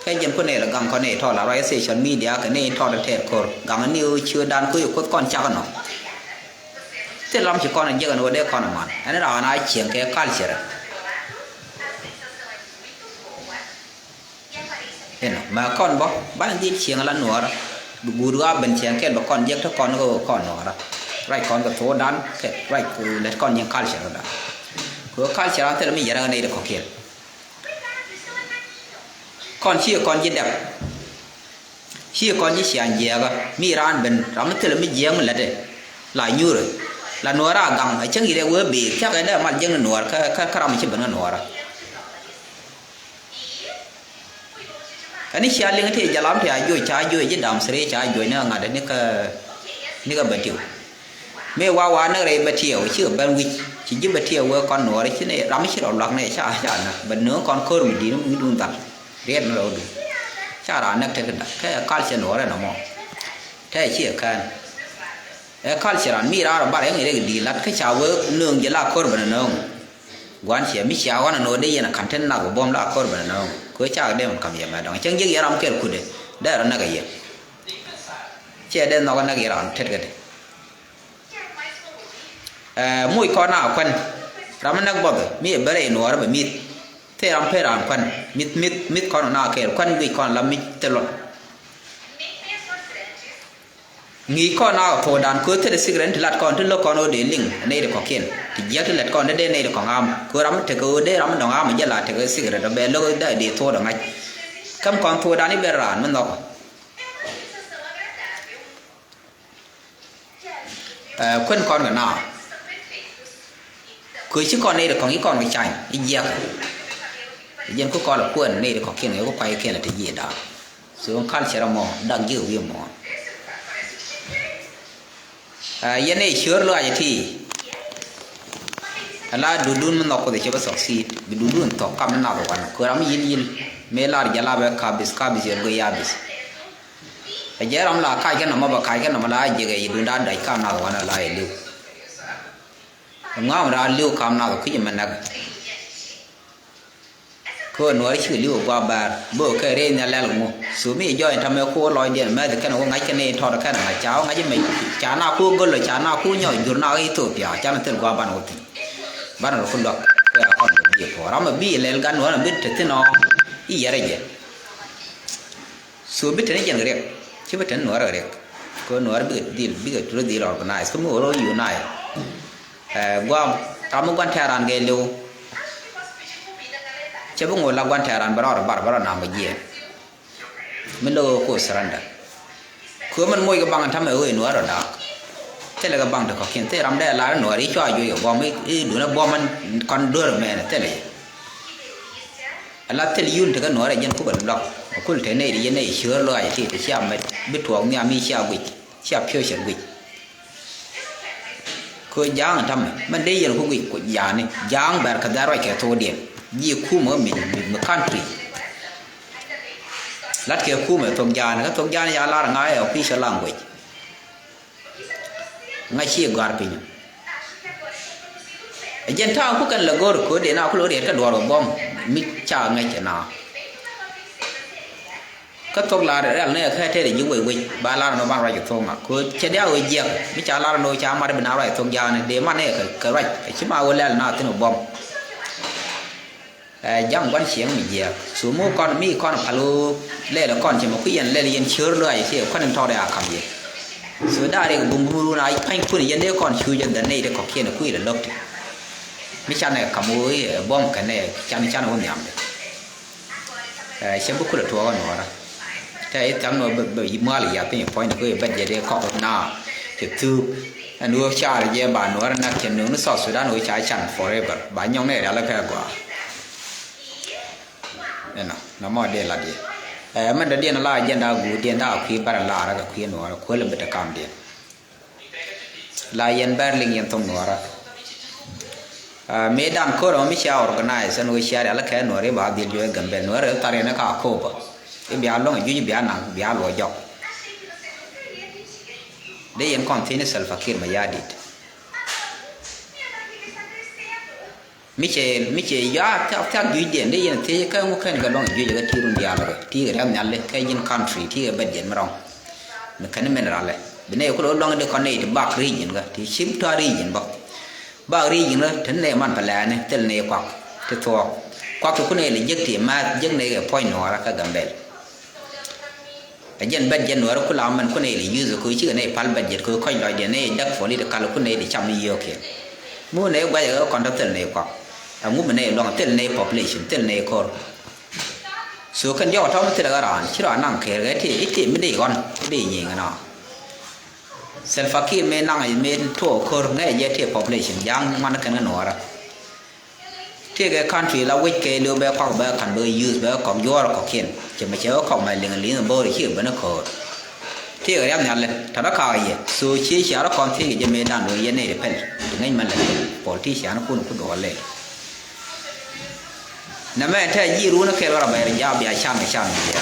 Kɛ jɛn ku nɛy lɛ gaŋ kɔn nɛy tɔɔl a ruac social media kɛ nɛy tɔɔl tɛɛr ko̱r gaŋ ni ɣöö ciötdan ku yɛ kuoth kɔn cak nɔ. Thil ram ci kɔn jiäk ɛn ɣöö dee kɔn ɛ man ɛn raan a cieŋ kɛ culture. Inɔ mɛ kɔn bä banɛ dhil cieŋ la nuɔɔrä. Bi guut ɣaa ben cieŋ kɛl bɛ kɔn jiäk te kɔn kɛ ɣöö kɔn nuɔɔrä. Ruac kɔn kɛ thokdan kɛ ruac lät kɔn nyiŋ culture dan. Kɛ ɣöö culture an thil mi yɛrɛ kɛ nɛy ti kɔ̱kiɛn. Kɔn ci kɔn ji̱ dɛp. Ci kɔn ji̱ ciaaŋ jiɛɛkä mi raan ben ram mi thilɛ mi jiɛɛk mi lätdɛ. La nyuurɛ la nuɔɔrä a gaŋ a cäŋ yit ɛ wee bëë thia̱kɛ dee mal jiäkni nuɔɔr kä kä ram mi ci ben kä nuɔɔrä. Ɛn i̱ cia liŋ ti jalam ti a juɔc ca juɔc ji̱ dam thiri ca juɔc ni ŋa̱t ni kä ni kä bɛ tiw. Mëë wa wa näk rɛy bɛ tiɛw cikɛ ben wi̱c ci ji̱ bɛ tiɛw wee kɔn nuɔɔri ci ni ram ci rɔ luak ni ca ca näk bɛ nööŋ kɔn ko̱r mi di̱i̱t mi wi̱dun dhal. Riɛt ni rɛwdun ca raa näk tekɛ da̱k kɛ culture nuɔɔri nɔmɔ. Tɛ ci ɛ kään ɛ culture an mi raa rɔ bar yɛn ŋi̱ rɛk di̱i̱t lat kä ca wee nööŋ jɛ la ko̱r bɛ nööŋ. Gua̱n ciɛ mi cia ɣɔn anɔ dee yɛn a ka̱n ten nath bɛ buɔ̱m la ko̱r bɛ nööŋ. Kɛ cak dee mɛ kam yɛ mɛ dɔ̱ŋ cäŋ jiäk yɛ ram kɛl kudɛ dee rɔ näk ɛ yɛ. Cɛ dee nhɔk näk yɛ ram tet kädɛ. Ɛ muc kɔn a kuän ram mi näk buɔth mi ɛ bärɛ inuɔɔr bɛ mi̱th. Thil ram pen ran kuän mi̱th mi̱th mi̱th kɔn na kɛɛl kuän guic kɔn la mi̱c thil luɔt. Ŋi̱i̱c kɔn a thuɔɔdan köö thilɛ secret ti lat kɔn ti lo̱k kɔn ɣöö dee liŋ nɛy ti kɔ̱kiɛn ti jiäk ti lät kɔn dee dee nɛy ti kɔ̱ŋ am köö ram mi tekɛ ɣöö dee ram mi dɔ̱ŋ am jɛ la tekɛ secret ɔ bɛ lo̱k dee dee thuɔɔdɔ ŋa̱c. Käm kɔn thuɔɔdan i̱ ben raan mi nhɔk. Ɛ kuën kɔn kɛ naath köö ci kɔn nɛy ti kɔ̱ŋ ci kɔn kɛ cany i̱ jiäk. Jɛn ku kɔl ɛ kuën nɛy ti kɔ̱kiɛn kɛ ku kuay kɛl ɛ ti ji̱ da̱a̱k. So culture mɔ dak ji̱ wi̱i̱ mɔ. Ɛ yɛn ɛ ciöör lɔaac ɛ ti. Ala dudun mi nhɔk kuoth ɛ cɛ bä succeed bi dudun thɔk kam ni nath wan kö ram mi yil yil. Mëë lar jɛ la bɛ kabis kabis yɛn go̱ yabis. Ɛ jɛ ram la kac kɛ nɔmɔ bɛ kac kɛ nɔmɔ la jiɛk ɛ yi dunda dɔc kam nath wan ala yɛ li̱w. Ŋuam raa li̱w kam nath kui̱c mɛ näk. Kɛ ɣöö nuɔɔri cikɛ li̱w ɛ gua̱a̱ bäär bä kɛ rɛy nhial lɛl ŋu. So mi jɔɔc in tamɛ ko̱o̱r lɔcdiɛn mɛth kɛn ɣöö ŋa̱c kɛn in tɔt kɛn ŋa̱c ca ɣöö ŋa̱c mɛ ca na ko̱o̱r göl ca na ko̱o̱r nyɔk jur na ɣöö Ethiopia ca na thil gua̱a̱ ban ɣöö thi̱n. Ban rɔ ku luäk kɛ a kɔn kɛ bi̱i̱ puɔ̱ɔ̱r ram ɛ bi̱i̱ lɛl gan nuɔɔr ɛ bi te thi̱n ɔ i̱ yɛrɛ jɛ. So bi te ni jɛn kɛ riɛk ci bi te ni nuɔɔr kɛ riɛk. Kɛ ɣöö nuɔɔr bikɛ dhil bikɛ rɔ dhil organize kä mi ɣöö rɔ unite. Ɛ guam ram mi guan tɛ̈ran gɛ liw. Cɛ bi ŋot la guan tɛ̈ran bɛ rɔɔd bar bɛ rɔɔd nam bɛ jiɛɛn. Mi lo̱k ɣöö ko̱ surrender. Köö mɛn moc kɛ baŋ tamɛ ɣöö in wä rɔ daak. Thilɛ kɛ baŋ ti kɔ̱kiɛn thil ram dee lar in wä ri cua juɔc kɛ buɔm i̱ duunɛ buɔm mɛn kɔn do̱r mɛn thilɛ. Ala thil yun tekɛ nuɔɔrɛ jɛn kukɛ luak. Kul te nɛy ti yɛn nɛy ciöör lɔaac ti ti cia mɛt bi tuɔɔk nhiam mi cia guic cia piööcɛ guic. Kö ja̱a̱ŋ tamɛ mɛn dee yɛn ku guic ku ja̱a̱ni ja̱a̱ŋ bɛr kɛ dhɛr ruac kɛ thokdiɛn. Ji̱ kumɛ mi mi country. Lat kɛ kumɛ thok ja̱a̱ni kä thok ja̱a̱ni ca lar ŋa̱ ɛ official language. Ŋa̱ ci gɔ̱a̱r piny. Ɛ jɛn ta̱a̱ ku kɛn lɛ go̱r kööt dee na ku lo̱ riɛt kä duɔ̱ɔ̱r kɛ buɔ̱m mi ca ŋäc kɛ na. Kä thok lar rɛl nɛ kä tɛɛr ji̱ wec wec ba lar nɔ ban ruac kɛ thok ŋa kööt cɛ diak wec jiɛk mi ca lar nɔ ca mat bi na ruac thok ja̱a̱ni dee man nɛ kɛ ruac ɛ ci ma wä lɛl na thin kɛ buɔ̱m. Ɛ ja̱ŋ gua̱n cieŋ mi jiɛɛk. So mi kɔn mi kɔn pal ɣöö lɛl kɔn cɛ mɛ kui̱ yɛn lɛl yɛn ciöör lɔaac ciɛ kuan in tɔɔt ɛ a kam yɛ. So da̱a̱ riɛk bum bum run a pa̱ny kun yɛn dee kɔn cuuc ɛn dhɛ nɛy ti kɔ̱kiɛn kui̱ lɛ lo̱k ti. Mi canɛ kam ɣöö i̱ ɛ buɔ̱m kɛnɛ can can wä nhiamdɛ. Ɛ cɛ bi kulɛ tuɔɔk ɛ nuɔɔrä. Tɛ i̱ thɛm ni wä bɛ mual yath piny puɔ̱ny ni kɛ wee bɛt jɛ dee kɔk na cɛ thuuk. Ɛn wee car jɛ ba nuɔɔrä nak cɛ nööŋ ni South Sudan wee ca can forever ba nyɔŋ ni rial kɛ gɔaa. Ɛnɔ na mɔ dee la diɛ. Ɛ mɛn dɔ diɛn la jɛn da guur diɛn da kui̱ bɛrɛ laarä kɛ kui̱ nuɔɔrä kuäl bi te kam diɛn. La yɛn bɛr liŋ yɛn thoŋ nuɔɔrä. Mëë dan kör ɛmɔ mi cia organize ɛn ɣöö cia rial kɛ nuɔɔri ba dhil juɔc Gambɛl nuɔɔri thar yɛn kä Akobo. I̱ bia luɔ̱ŋ juc bia naŋ bia luɔc jɔk. Dee yɛn kɔn thiec ni Salva Kiir Mayardit. Mi cɛ mi cɛ ya thiak thiak juc diɛn dee yɛn thiec kä ŋu kɛn kɛ luɔ̱ŋ juc kɛ ti run diaal kɛ ti kɛ riath nhial kɛ ji̱n country ti kɛ bɛt jiɛn mi rɔŋ. Mi kɛn min ralɛ bi nɛy kulɛ luɔ̱ŋ di kɔn nɛy ti bak region kä ti cim tɔa region bä. Bak region kä ti nɛy man pɛ lɛɛni thil nɛy kuak ti thuɔɔk. Kuak ti kun nɛy lɛ jek ti mɛth jek nɛy kɛ puɔ̱ny nuɔɔrä kä Gambɛl. Ɛ jɛn bɛt jɛn nuɔɔri kula mɛn kun nɛy lɛ yuth kɛ cikɛ nɛy pal bɛt jɛt kɛ kɔc lɔcdiɛn nɛy däk political kun nɛy di cam ni yio̱o̱kiɛn. Mi wun nɛy guacɛ kɛ kɔn tɔ thil nɛy kuak. Ɛŋu mi nɛy luɔ̱ŋ thil nɛy population thil nɛy ko̱r. So kɛn jɔk tɔ̱ mi thil ɛ ɣän raan ci raan naŋ kɛɛr kɛ ti i̱ ti mi dee ɣɔn i̱ dee nyieny kɛ nɔ. Salva Kiir mëë naŋ mëë tuɔɔk ko̱r ŋäcɛ jɛ ti population ja̱a̱ŋ ŋuan kɛn kɛ nuɔɔrä. Tëëkɛ country la wec kɛ liw bɛ kɔk bɛ ka̱n bɛ use bɛ kɔk juɔɔr kɔkiɛn cɛ mɛ cɛ wä kɔk mɛ liŋ liŋ bo̱o̱r ci ben ko̱o̱r. Tëëkɛ riam nhial tɔ̱tɔ̱ ka̱a̱k yɛ so ci ciaar kɔn thiec kɛ jɛ mëë dan wec yɛ nɛy ti pɛl ti ŋäc mɛ lɛ politician kun ku duɔl lɛ. Nɛ mɛ tɛ ji̱ run kɛl wara bɛr ja̱a̱ bia can kɛ can bia.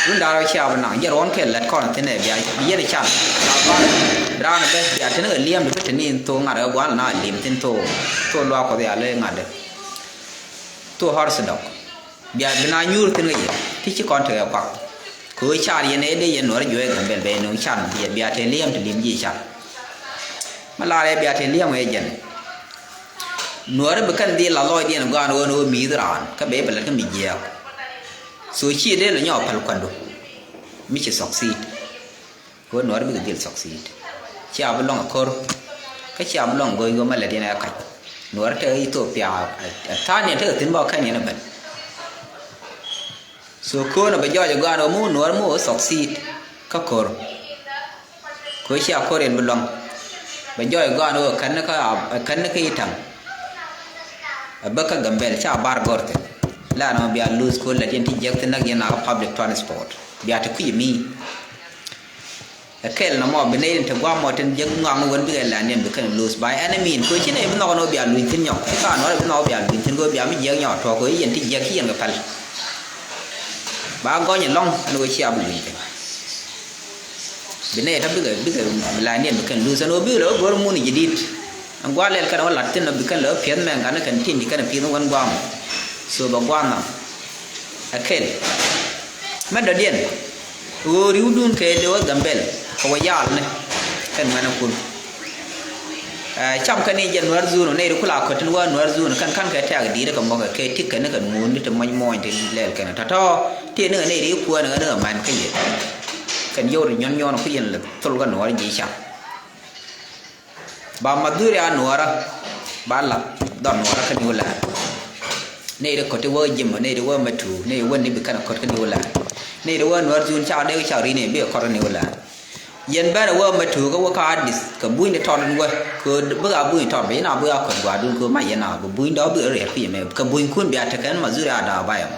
Run da̱r wä cia bi naŋ jɛ ruɔ̱n kɛl lɛt kɔn thin ɛ bia bi yɛn can. Raan bɛ bia tin kɛ liɛm di bi tin in thok ŋa̱t kɛ gua̱l na liɛm thin thok thok luaak kuɔth ya lɛ ŋa̱t dɛ. Cu horse dɔk. Bia bi na nyuur thi̱n kä yɛ ti ci kɔn tekɛ kuak. Kɛ ɣöö car yɛn ɛ dee yɛn Nuäärä juɔc ɛ Gambɛl bɛ nöŋ can bia, bia te liɛm te lim ji̱ car. Mi lar ɛ bia te liɛm ɛ jɛn. Nuäärä bi kɛn dhil la lɔcdiɛn gɔaan ɣöö ni ɣöö mi̱i̱th raan kä bɛ bɛ lät kä mi jiɛɛk. So ci dee lɛ nyɔk päl kuandu mi ci succeed. Kɛ ɣöö Nuäärä bikɛ dhil succeed. Cia bi lɔŋ a ko̱r kä cia bi lɔŋ go̱o̱ny ɣöö ma lät yɛn ɛ kac. Nuäärä tekɛ Ethiopia ɛ tha̱a̱ŋ niɛn tekɛ thi̱n bä kɛn yɛn ɛ ben. So ko̱o̱n ɛ bɛ jɔɔc ɛ gɔaan ɣöö mi wä Nuäärä mi wä succeed kä ko̱r. Kɛ ɣöö cia ko̱r yɛn bi luäŋ. Bɛ jɔɔc ɛ gɔaan ɣöö kɛn ni kä, kɛn ni kä Itaŋ. Ɛ bä kä Gambɛl ca bar gɔr thi̱n. La nɔ bia luth ko̱r lät yɛn ti jiäk thi̱n näk yɛn a kä public transport. Bia ti kui̱c mi. Ɛ kɛl nɔmɔ bi nɛy tin te gua̱a̱th mɔ tin jiäk ŋɔaŋ wän bikɛ lɛ̈n yɛn bi kɛn luth by any mean. Kɛ ɣöö ci nɛy bi nhɔk ɛn ɣöö bia luny thi̱n nyɔk. Ci ka Nuäärä bi nhɔk bia luny thi̱n kɛ ɣöö bia mi jiäk nyɔk tuɔɔk kɛ ɣöö yɛn ti jiäk ci yɛn kɛ päl. Ba gɔny ɛlɔ̱ŋ ɛn ɣöö cia bi luny thi̱n. Bi nɛy tɔ bikɛ, bikɛ lɛ̈n yɛn bi kɛn luth ɛn ɣöö bikɛ lɛ wä go̱r mun ji̱ di̱t. Ɛn gua̱a̱th lɛl kɛn wä la̱t thi̱n ɔ bi kɛn lɛ wä piɛth mɛn ka̱n kɛn tin ti kɛn pi̱th wän gua̱a̱th mɔ. So bɛ gua̱a̱th nhɔk. Ɛ kɛl. Mɛ dɔ̱diɛn. Ɣöö ri̱wdun kɛ dee wä Gambɛl kɛ wä yaal ni kɛn ŋuɛ̈näkun. Ɛ, cam kɛn i̱ jɛ Nuäär Zone nɛy ri kula kɔ̱t tin wä Nuäär Zone kɛn ka̱n kɛ tɛ̈k di̱i̱t kɛ mɔkɛ kɛ tik kɛn ni kɛn ŋuun ni ti mɔc mɔɔny ti lɛl kɛn tɔ̱tɔ̱. Ti ni kɛ nɛy ri kuäär ni kɛ ni kɛ man kä yɛ kɛn yio̱w ri nyɔn nyɔn ku yɛn lɛ thol kɛ Nuäär ji̱ cam. Ba madhuri a Nuäärä ba lath dhɔr Nuäärä kä New Land. Nɛy ri kɔ̱t ti wä Jim, nɛy ri wä Matu, nɛy ri wä ni bi kɛn a kɔ̱t kä New Land. Nɛy ri wä Nuäär Zone ca dee ca ri ni bi kɔ̱t kä New Land. Yɛn bɛn a wä Matu kä wä kä Adith kɛ buny di tɔt in wä kɛ bik a buny tɔt bɛ yɛn a bik a kɔ̱t gua̱a̱dun kɛ ma yɛn a bi buny dɔ̱ bi riɛt pi mɛ kɛ bunykun bia tekɛn madhuri a da̱a̱ bay mɔ.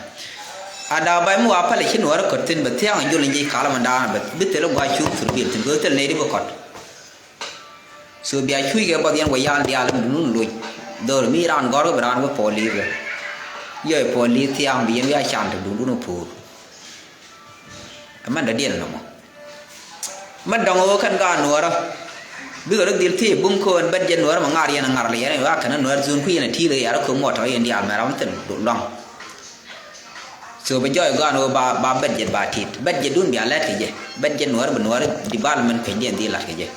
A da̱a̱ bay mɔ wa pal ci Nuäärä kɔ̱t thi̱n bɛ thia̱a̱ŋ jol in ji̱ kalä mɛ da̱a̱n bɛ bi thil gua̱a̱ cuk thur bil thi̱n kɛ thil nɛy ri bi kɔ̱t. So bia cuc kɛ buɔth yɛn wä yal diaal mi dundun loc. Dhor mi raan gɔr kɛ bi raan wä police kɛ. Yɔ police thiaŋ bi yɛn wi̱i̱ a can te dundun puur. Ɛmɛn dɔ̱diɛn nɔmɔ. Mɛn dɔ̱ŋ ɣöö kɛn ka Nuäärä. Bikɛ rɔ dhil thiec bum köön bɛt jɛ Nuäärä mɛ ŋar yɛn ŋar lɛ yɛn ɛ wa kɛn Nuäär Zone ku yɛn ɛ ti̱i̱l ɛ yar kɛ muɔt tɔ yɛn diaal mɛ ram thi̱n lɔ̱ŋ. So bɛ jɔɔc gɔaan ɣöö ba, ba budget ba tit. Budget dun bia lɛt kɛ jɛ. Budget Nuäär bi Nuäär development kuecdiɛn dhil lat kɛ jɛ.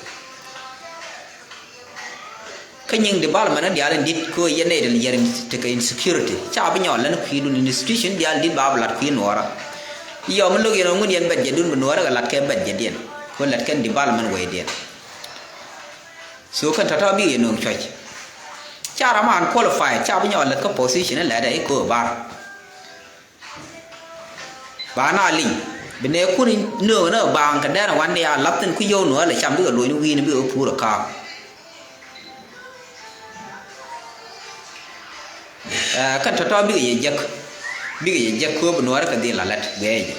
Kä nyiŋ development ni diaal in dit kɛ ɣöö yɛn nɛy ti yɛr in, tekɛ insecurity. Ca bi nyɔɔl lɛn kui̱dun institution diaal in dit ba bi lat kui̱ Nuäärä. Yɔm in lo̱k yɛn ɣöö ŋun yɛn budget dun bi Nuäärä kɛ lat kɛ budget diɛn. Kɛ ɣöö lat kɛn development wecdiɛn. So kɛn tɔ̱tɔ̱ bikɛ yɛ nööŋ cuɔ̱c. Ca ram an qualified, ca bi nyɔk lät kä position in lɛt ɛ i̱ köö bar. Ba na liŋ bi nɛ kun in nööŋ ni ɛ baaŋ kɛ dɛr ɛ wan ni a lath thi̱n ku yio̱w nuɔ̱ɔ̱r lɛ cam bikɛ lo̱c ni wi̱i̱ni bikɛ wä puur ɛ ka̱a̱k. Ɛ, kɛn tɔ̱tɔ̱ bikɛ yɛ jek, bikɛ yɛ jek kööp Nuäärä kɛ dhil a lät guɛɛcɛ.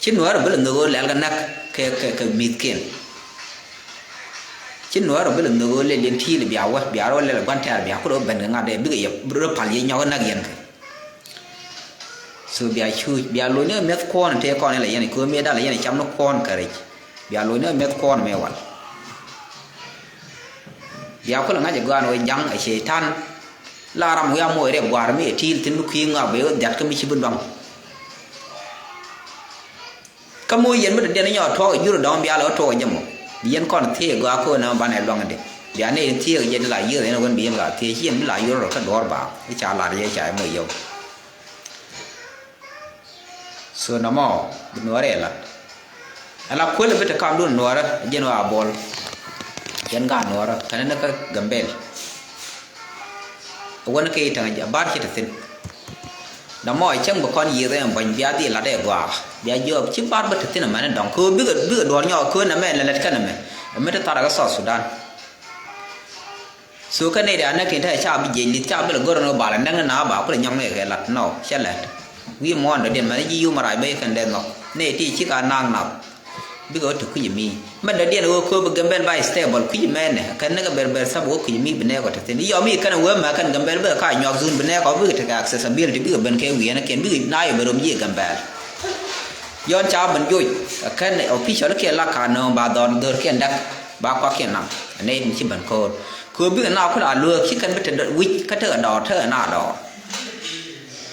Ci Nuäärä bi lɛ nhök ɣöö lɛl kɛ näk kɛ, kɛ, kɛ mi̱thkiɛn. Ci Nuäärä bi lɛ nhök ɣöö lɛl yɛn ti̱i̱l bia wä, bia rɔ lɛl gua̱n tɛ̈r bia ku rɔ ben kɛ ŋa̱t dee bikɛ yɛ rɔ pal yɛ nyɔk näk yɛn kɛ. So bia cuuc, bia lo̱c ni ɛ mi̱eth kuɔ̱ɔ̱n tëë kɔn ilɛ yɛn i̱ köö mëë dal yɛn i̱ cam ni kuɔ̱ɔ̱n kärɛc. Bia lo̱c ni ɛ mi̱eth kuɔ̱ɔ̱n mëë wal. Bia kulɛ ŋa̱c ɛ gɔaa ni wee ja̱ŋ ɛ cɛy-tan. La ram wi̱i̱ a moc rɛp gua̱a̱r mi ɛ ti̱i̱l thi̱n mi kui̱ ŋɔak bɛ wä dhiat kä mi ci bi luaŋ. Kä moc yɛn mi dɔ̱diɛn inyɔ tuɔɔk ɛ jur ɛ dɔ̱ŋ bia lɛ wä tuɔɔk ɛ jɛ mɔ. Bi yɛn kɔn thiee gɔaa ko̱n ɛ banɛ luaŋ ɛ dee. Bia nɛy in thiee kɛ jɛ ti la yiëër ɛ yɛn ɛ wän bi yɛn la thiee ci yɛn bi la yur rɔ kä duɔ̱ɔ̱r baaŋ. I̱ ca lat yɛ ca yɛ moc yɛ wä. So nɔmɔ bi Nuäärɛ ɛ lat. Ala kuël bi te kamdun Nuäärä jɛn wa Bol. Jɛn gaat Nuäärä kɛnɛ ni kä Gambɛl. Ɛ wän kä i̱ täŋ a bar ci te thi̱n. Nɔmɔ ɛ cäŋ bi kɔn yiëth ɛn buɔ̱ny bia dhil lat ɛ gɔaa bia jiɔp ci bar bi te thi̱n ɛmɛn in dɔ̱ŋ kɛ ɣöö bikɛ, bikɛ duɔ̱ɔ̱r nyɔk kɛ ɣöö nɛmɛ lɛ lät kɛn ɛmɛ. Ɛmɛ te thar ɛ kä South Sudan. So kä nɛy rial näk tin te ca bi jiɛc li̱th ca bi lɛ go̱r ɛn ɣöö ba lɛ näk ni naath ba kulɛ nyɔk nɛy kɛ lat nɔ cɛ lɛt. Wi̱i̱ muɔ̱ɔ̱n dɔ̱diɛn mɛn ji̱ yum rac ben kɛn dee nhɔk nɛy ti ci ka naath nath. Bikɛ wä te kui̱c mi mɛn dɔ̱diɛn ɣöö kööp Gambɛl ba stable kui̱c mɛn nɛ kɛn ni kɛ Bɛrbɛr thäp wä kui̱c mi bi nɛɛk ɔ te thi̱n i̱ yɔm i̱ kɛn ɛ wee mɛ kɛn Gambɛl bikɛ ka nyuak dhun bi nɛɛk ɔ bikɛ tekɛ accessibility bikɛ ben kɛ wi̱i̱ ɛn kɛn bikɛ na yɛ ben rom ji̱ Gambɛl. Yɔn ca ben joc ɛ kɛn official kiɛ la ka nööŋ ba dhɔr dhör kiɛn däk. Ba kuak kiɛn naŋ ɛ nɛy tin ci ben ko̱o̱r. Kööp bikɛ na kul a luääk ci kɛn bi te wi̱c kä tekɛ dɔɔr tekɛ na dɔɔr.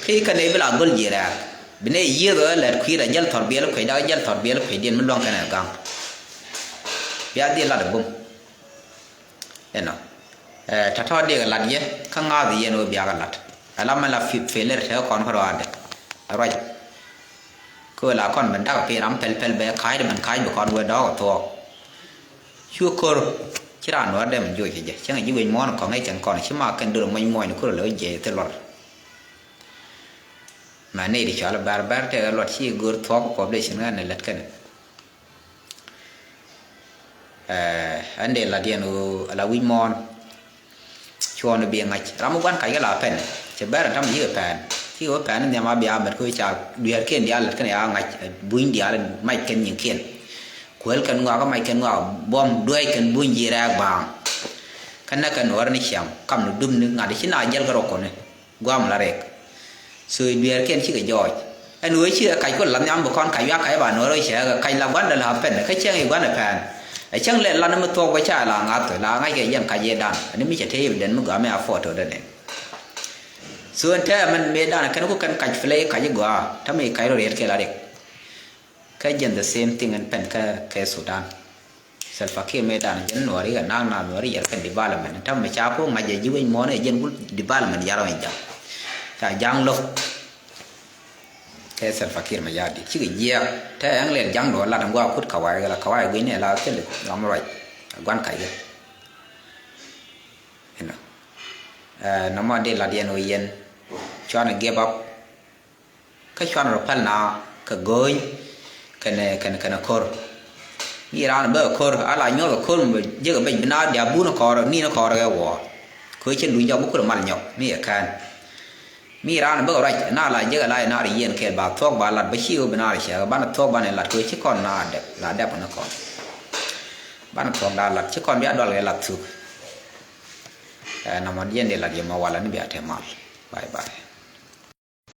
Kä i̱ kɛn ɛ bi la go̱l ji̱ rɛɛk. Bi nɛ yiëëth ɣä lɛt kui̱ rɛ jäl thɔr biɛl kuecda kä jäl thɔr biɛl kuecdiɛn mi luäŋ kɛn ɛ gaŋ. Bia dhil lat ɛ bum. Ɛnɔ. Ɛ, tɔ̱tɔ̱ dee kɛ lat yɛ kä ŋa̱a̱th yɛn ɣöö bia kɛ lat. Ɛ la mɛn la fi-, failure te kɔn kä rɔaadɛ. Ɛ ruac. Kä ɣöö la kɔn ben dak ɛ piny ram pɛl pɛl bɛ ka̱a̱cdɛ ben ka̱a̱c bi kɔn wee dɔɔk ɛ thuɔɔk. Cu ko̱r ci raan nuäär dee mɛ joc kɛ jɛ cäŋ ji̱ wec muɔ̱ɔ̱n kɔŋ ɛ cɛn kɔn ci ma kɛn dur muɔ̱ny muɔ̱ny ni ko̱r lɛ wec jiɛc thil luɔr. Mɛ nɛy ti cɔal ɛ bɛr bɛr tɛk ɛ luɔt ci go̱r thuɔ̱k kɛ population ɣän ɛ lät kɛn. Ɛn dee lat yɛn ɣöö ala wi̱c muɔ̱ɔ̱n. Cuɔ̱ɔ̱n bi ŋa̱c ram mi gua̱n kac kä la pɛn cɛ bɛr ɛ ta̱m yi̱k ɛ pɛn ci ɣöö pɛn nhiam a bia mɛt kä ca dueerkiɛn diaal lät kɛn ya ŋa̱c buny diaal mac kɛn nyiŋkiɛn. Kuäl kɛn ŋɔak kä mac kɛn ŋɔak buɔ̱m dueec kɛn buny ji̱ rɛɛk baaŋ. Kä näk kɛn nuɔɔr ni ciaŋ kam ni dup ni ŋa̱t ci na jäl kä rɔ kɔni. Guam la rek. So dueerkiɛn cikɛ jɔɔc ɛn ɣöö cikɛ kac ku la nhiam bi kɔn kac wiak kac ba nuɔɔr ɣöö cɛ kac la gua̱ndɛ la pɛn kä cäŋ i̱ gua̱ndɛ pɛn. Ɛ cäŋ lɛ lan mi thuɔk bä ca la ŋa̱th la ŋa̱c kɛ jɛn kac yɛ dan ɛn mi cɛ te i̱ bi den mi gɔaa mi a photo dɛ nɛn. So ɛn tɛ mɛn mëë dan kɛn ku kɛn kac play kac i̱ gɔaa tɛ mi kac rɔ riɛt kɛ la rek. Kä jɛn the same thing ɛn pɛn kä kɛ Sudan. Salva Kiir mëë dan jɛn nuɔri kɛ naŋ na nuɔri yɛr kɛ development. Tam mi ca ko ŋa̱c jɛ ji̱ wec muɔ̱ɔ̱n ɛ jɛn wul development yar wec jam. Ca ja̱ŋ lo̱k. Kɛ Salva Kiir mɛ ya̱a̱ dit cikɛ jiɛɛk tɛ ɛŋ lɛl ja̱ŋ duɔ̱ɔ̱r lat ɛŋ gua̱a̱ kut kawai kɛ la kawai gui̱n ɛ la thil ram ruac. Gua̱n kac kɛ. Inɔ. Ɛ, nɔmɔ di lat yɛn wä yɛn. Cuanɛ give up. Kä cuan rɔ päl na kɛ go̱o̱ny kɛnɛ kɛnɛ kɛnɛ ko̱r. Mi raan bä ko̱r a la nyuɔth ko̱r mi jek bɛc bi na dia bun kɔr ni ni kɔr kɛ wɔ. Ko̱ cin du jɔk bi kur mal nyɔk mi kɛn. Mi raan bä rac na la jek la na ri yɛn kɛl ba thuɔk ba lat ba ci bi na ri cɛ ba na thuɔk ba ni lat ko̱ ci kɔn na dɛp la dɛp ni kɔn. Ba na thuɔk da lat ci kɔn bia dɔl kɛ lat thuk. Ɛ, na mɔ diɛn di lat yɛ ma wala ni bia te mal. Bye bye.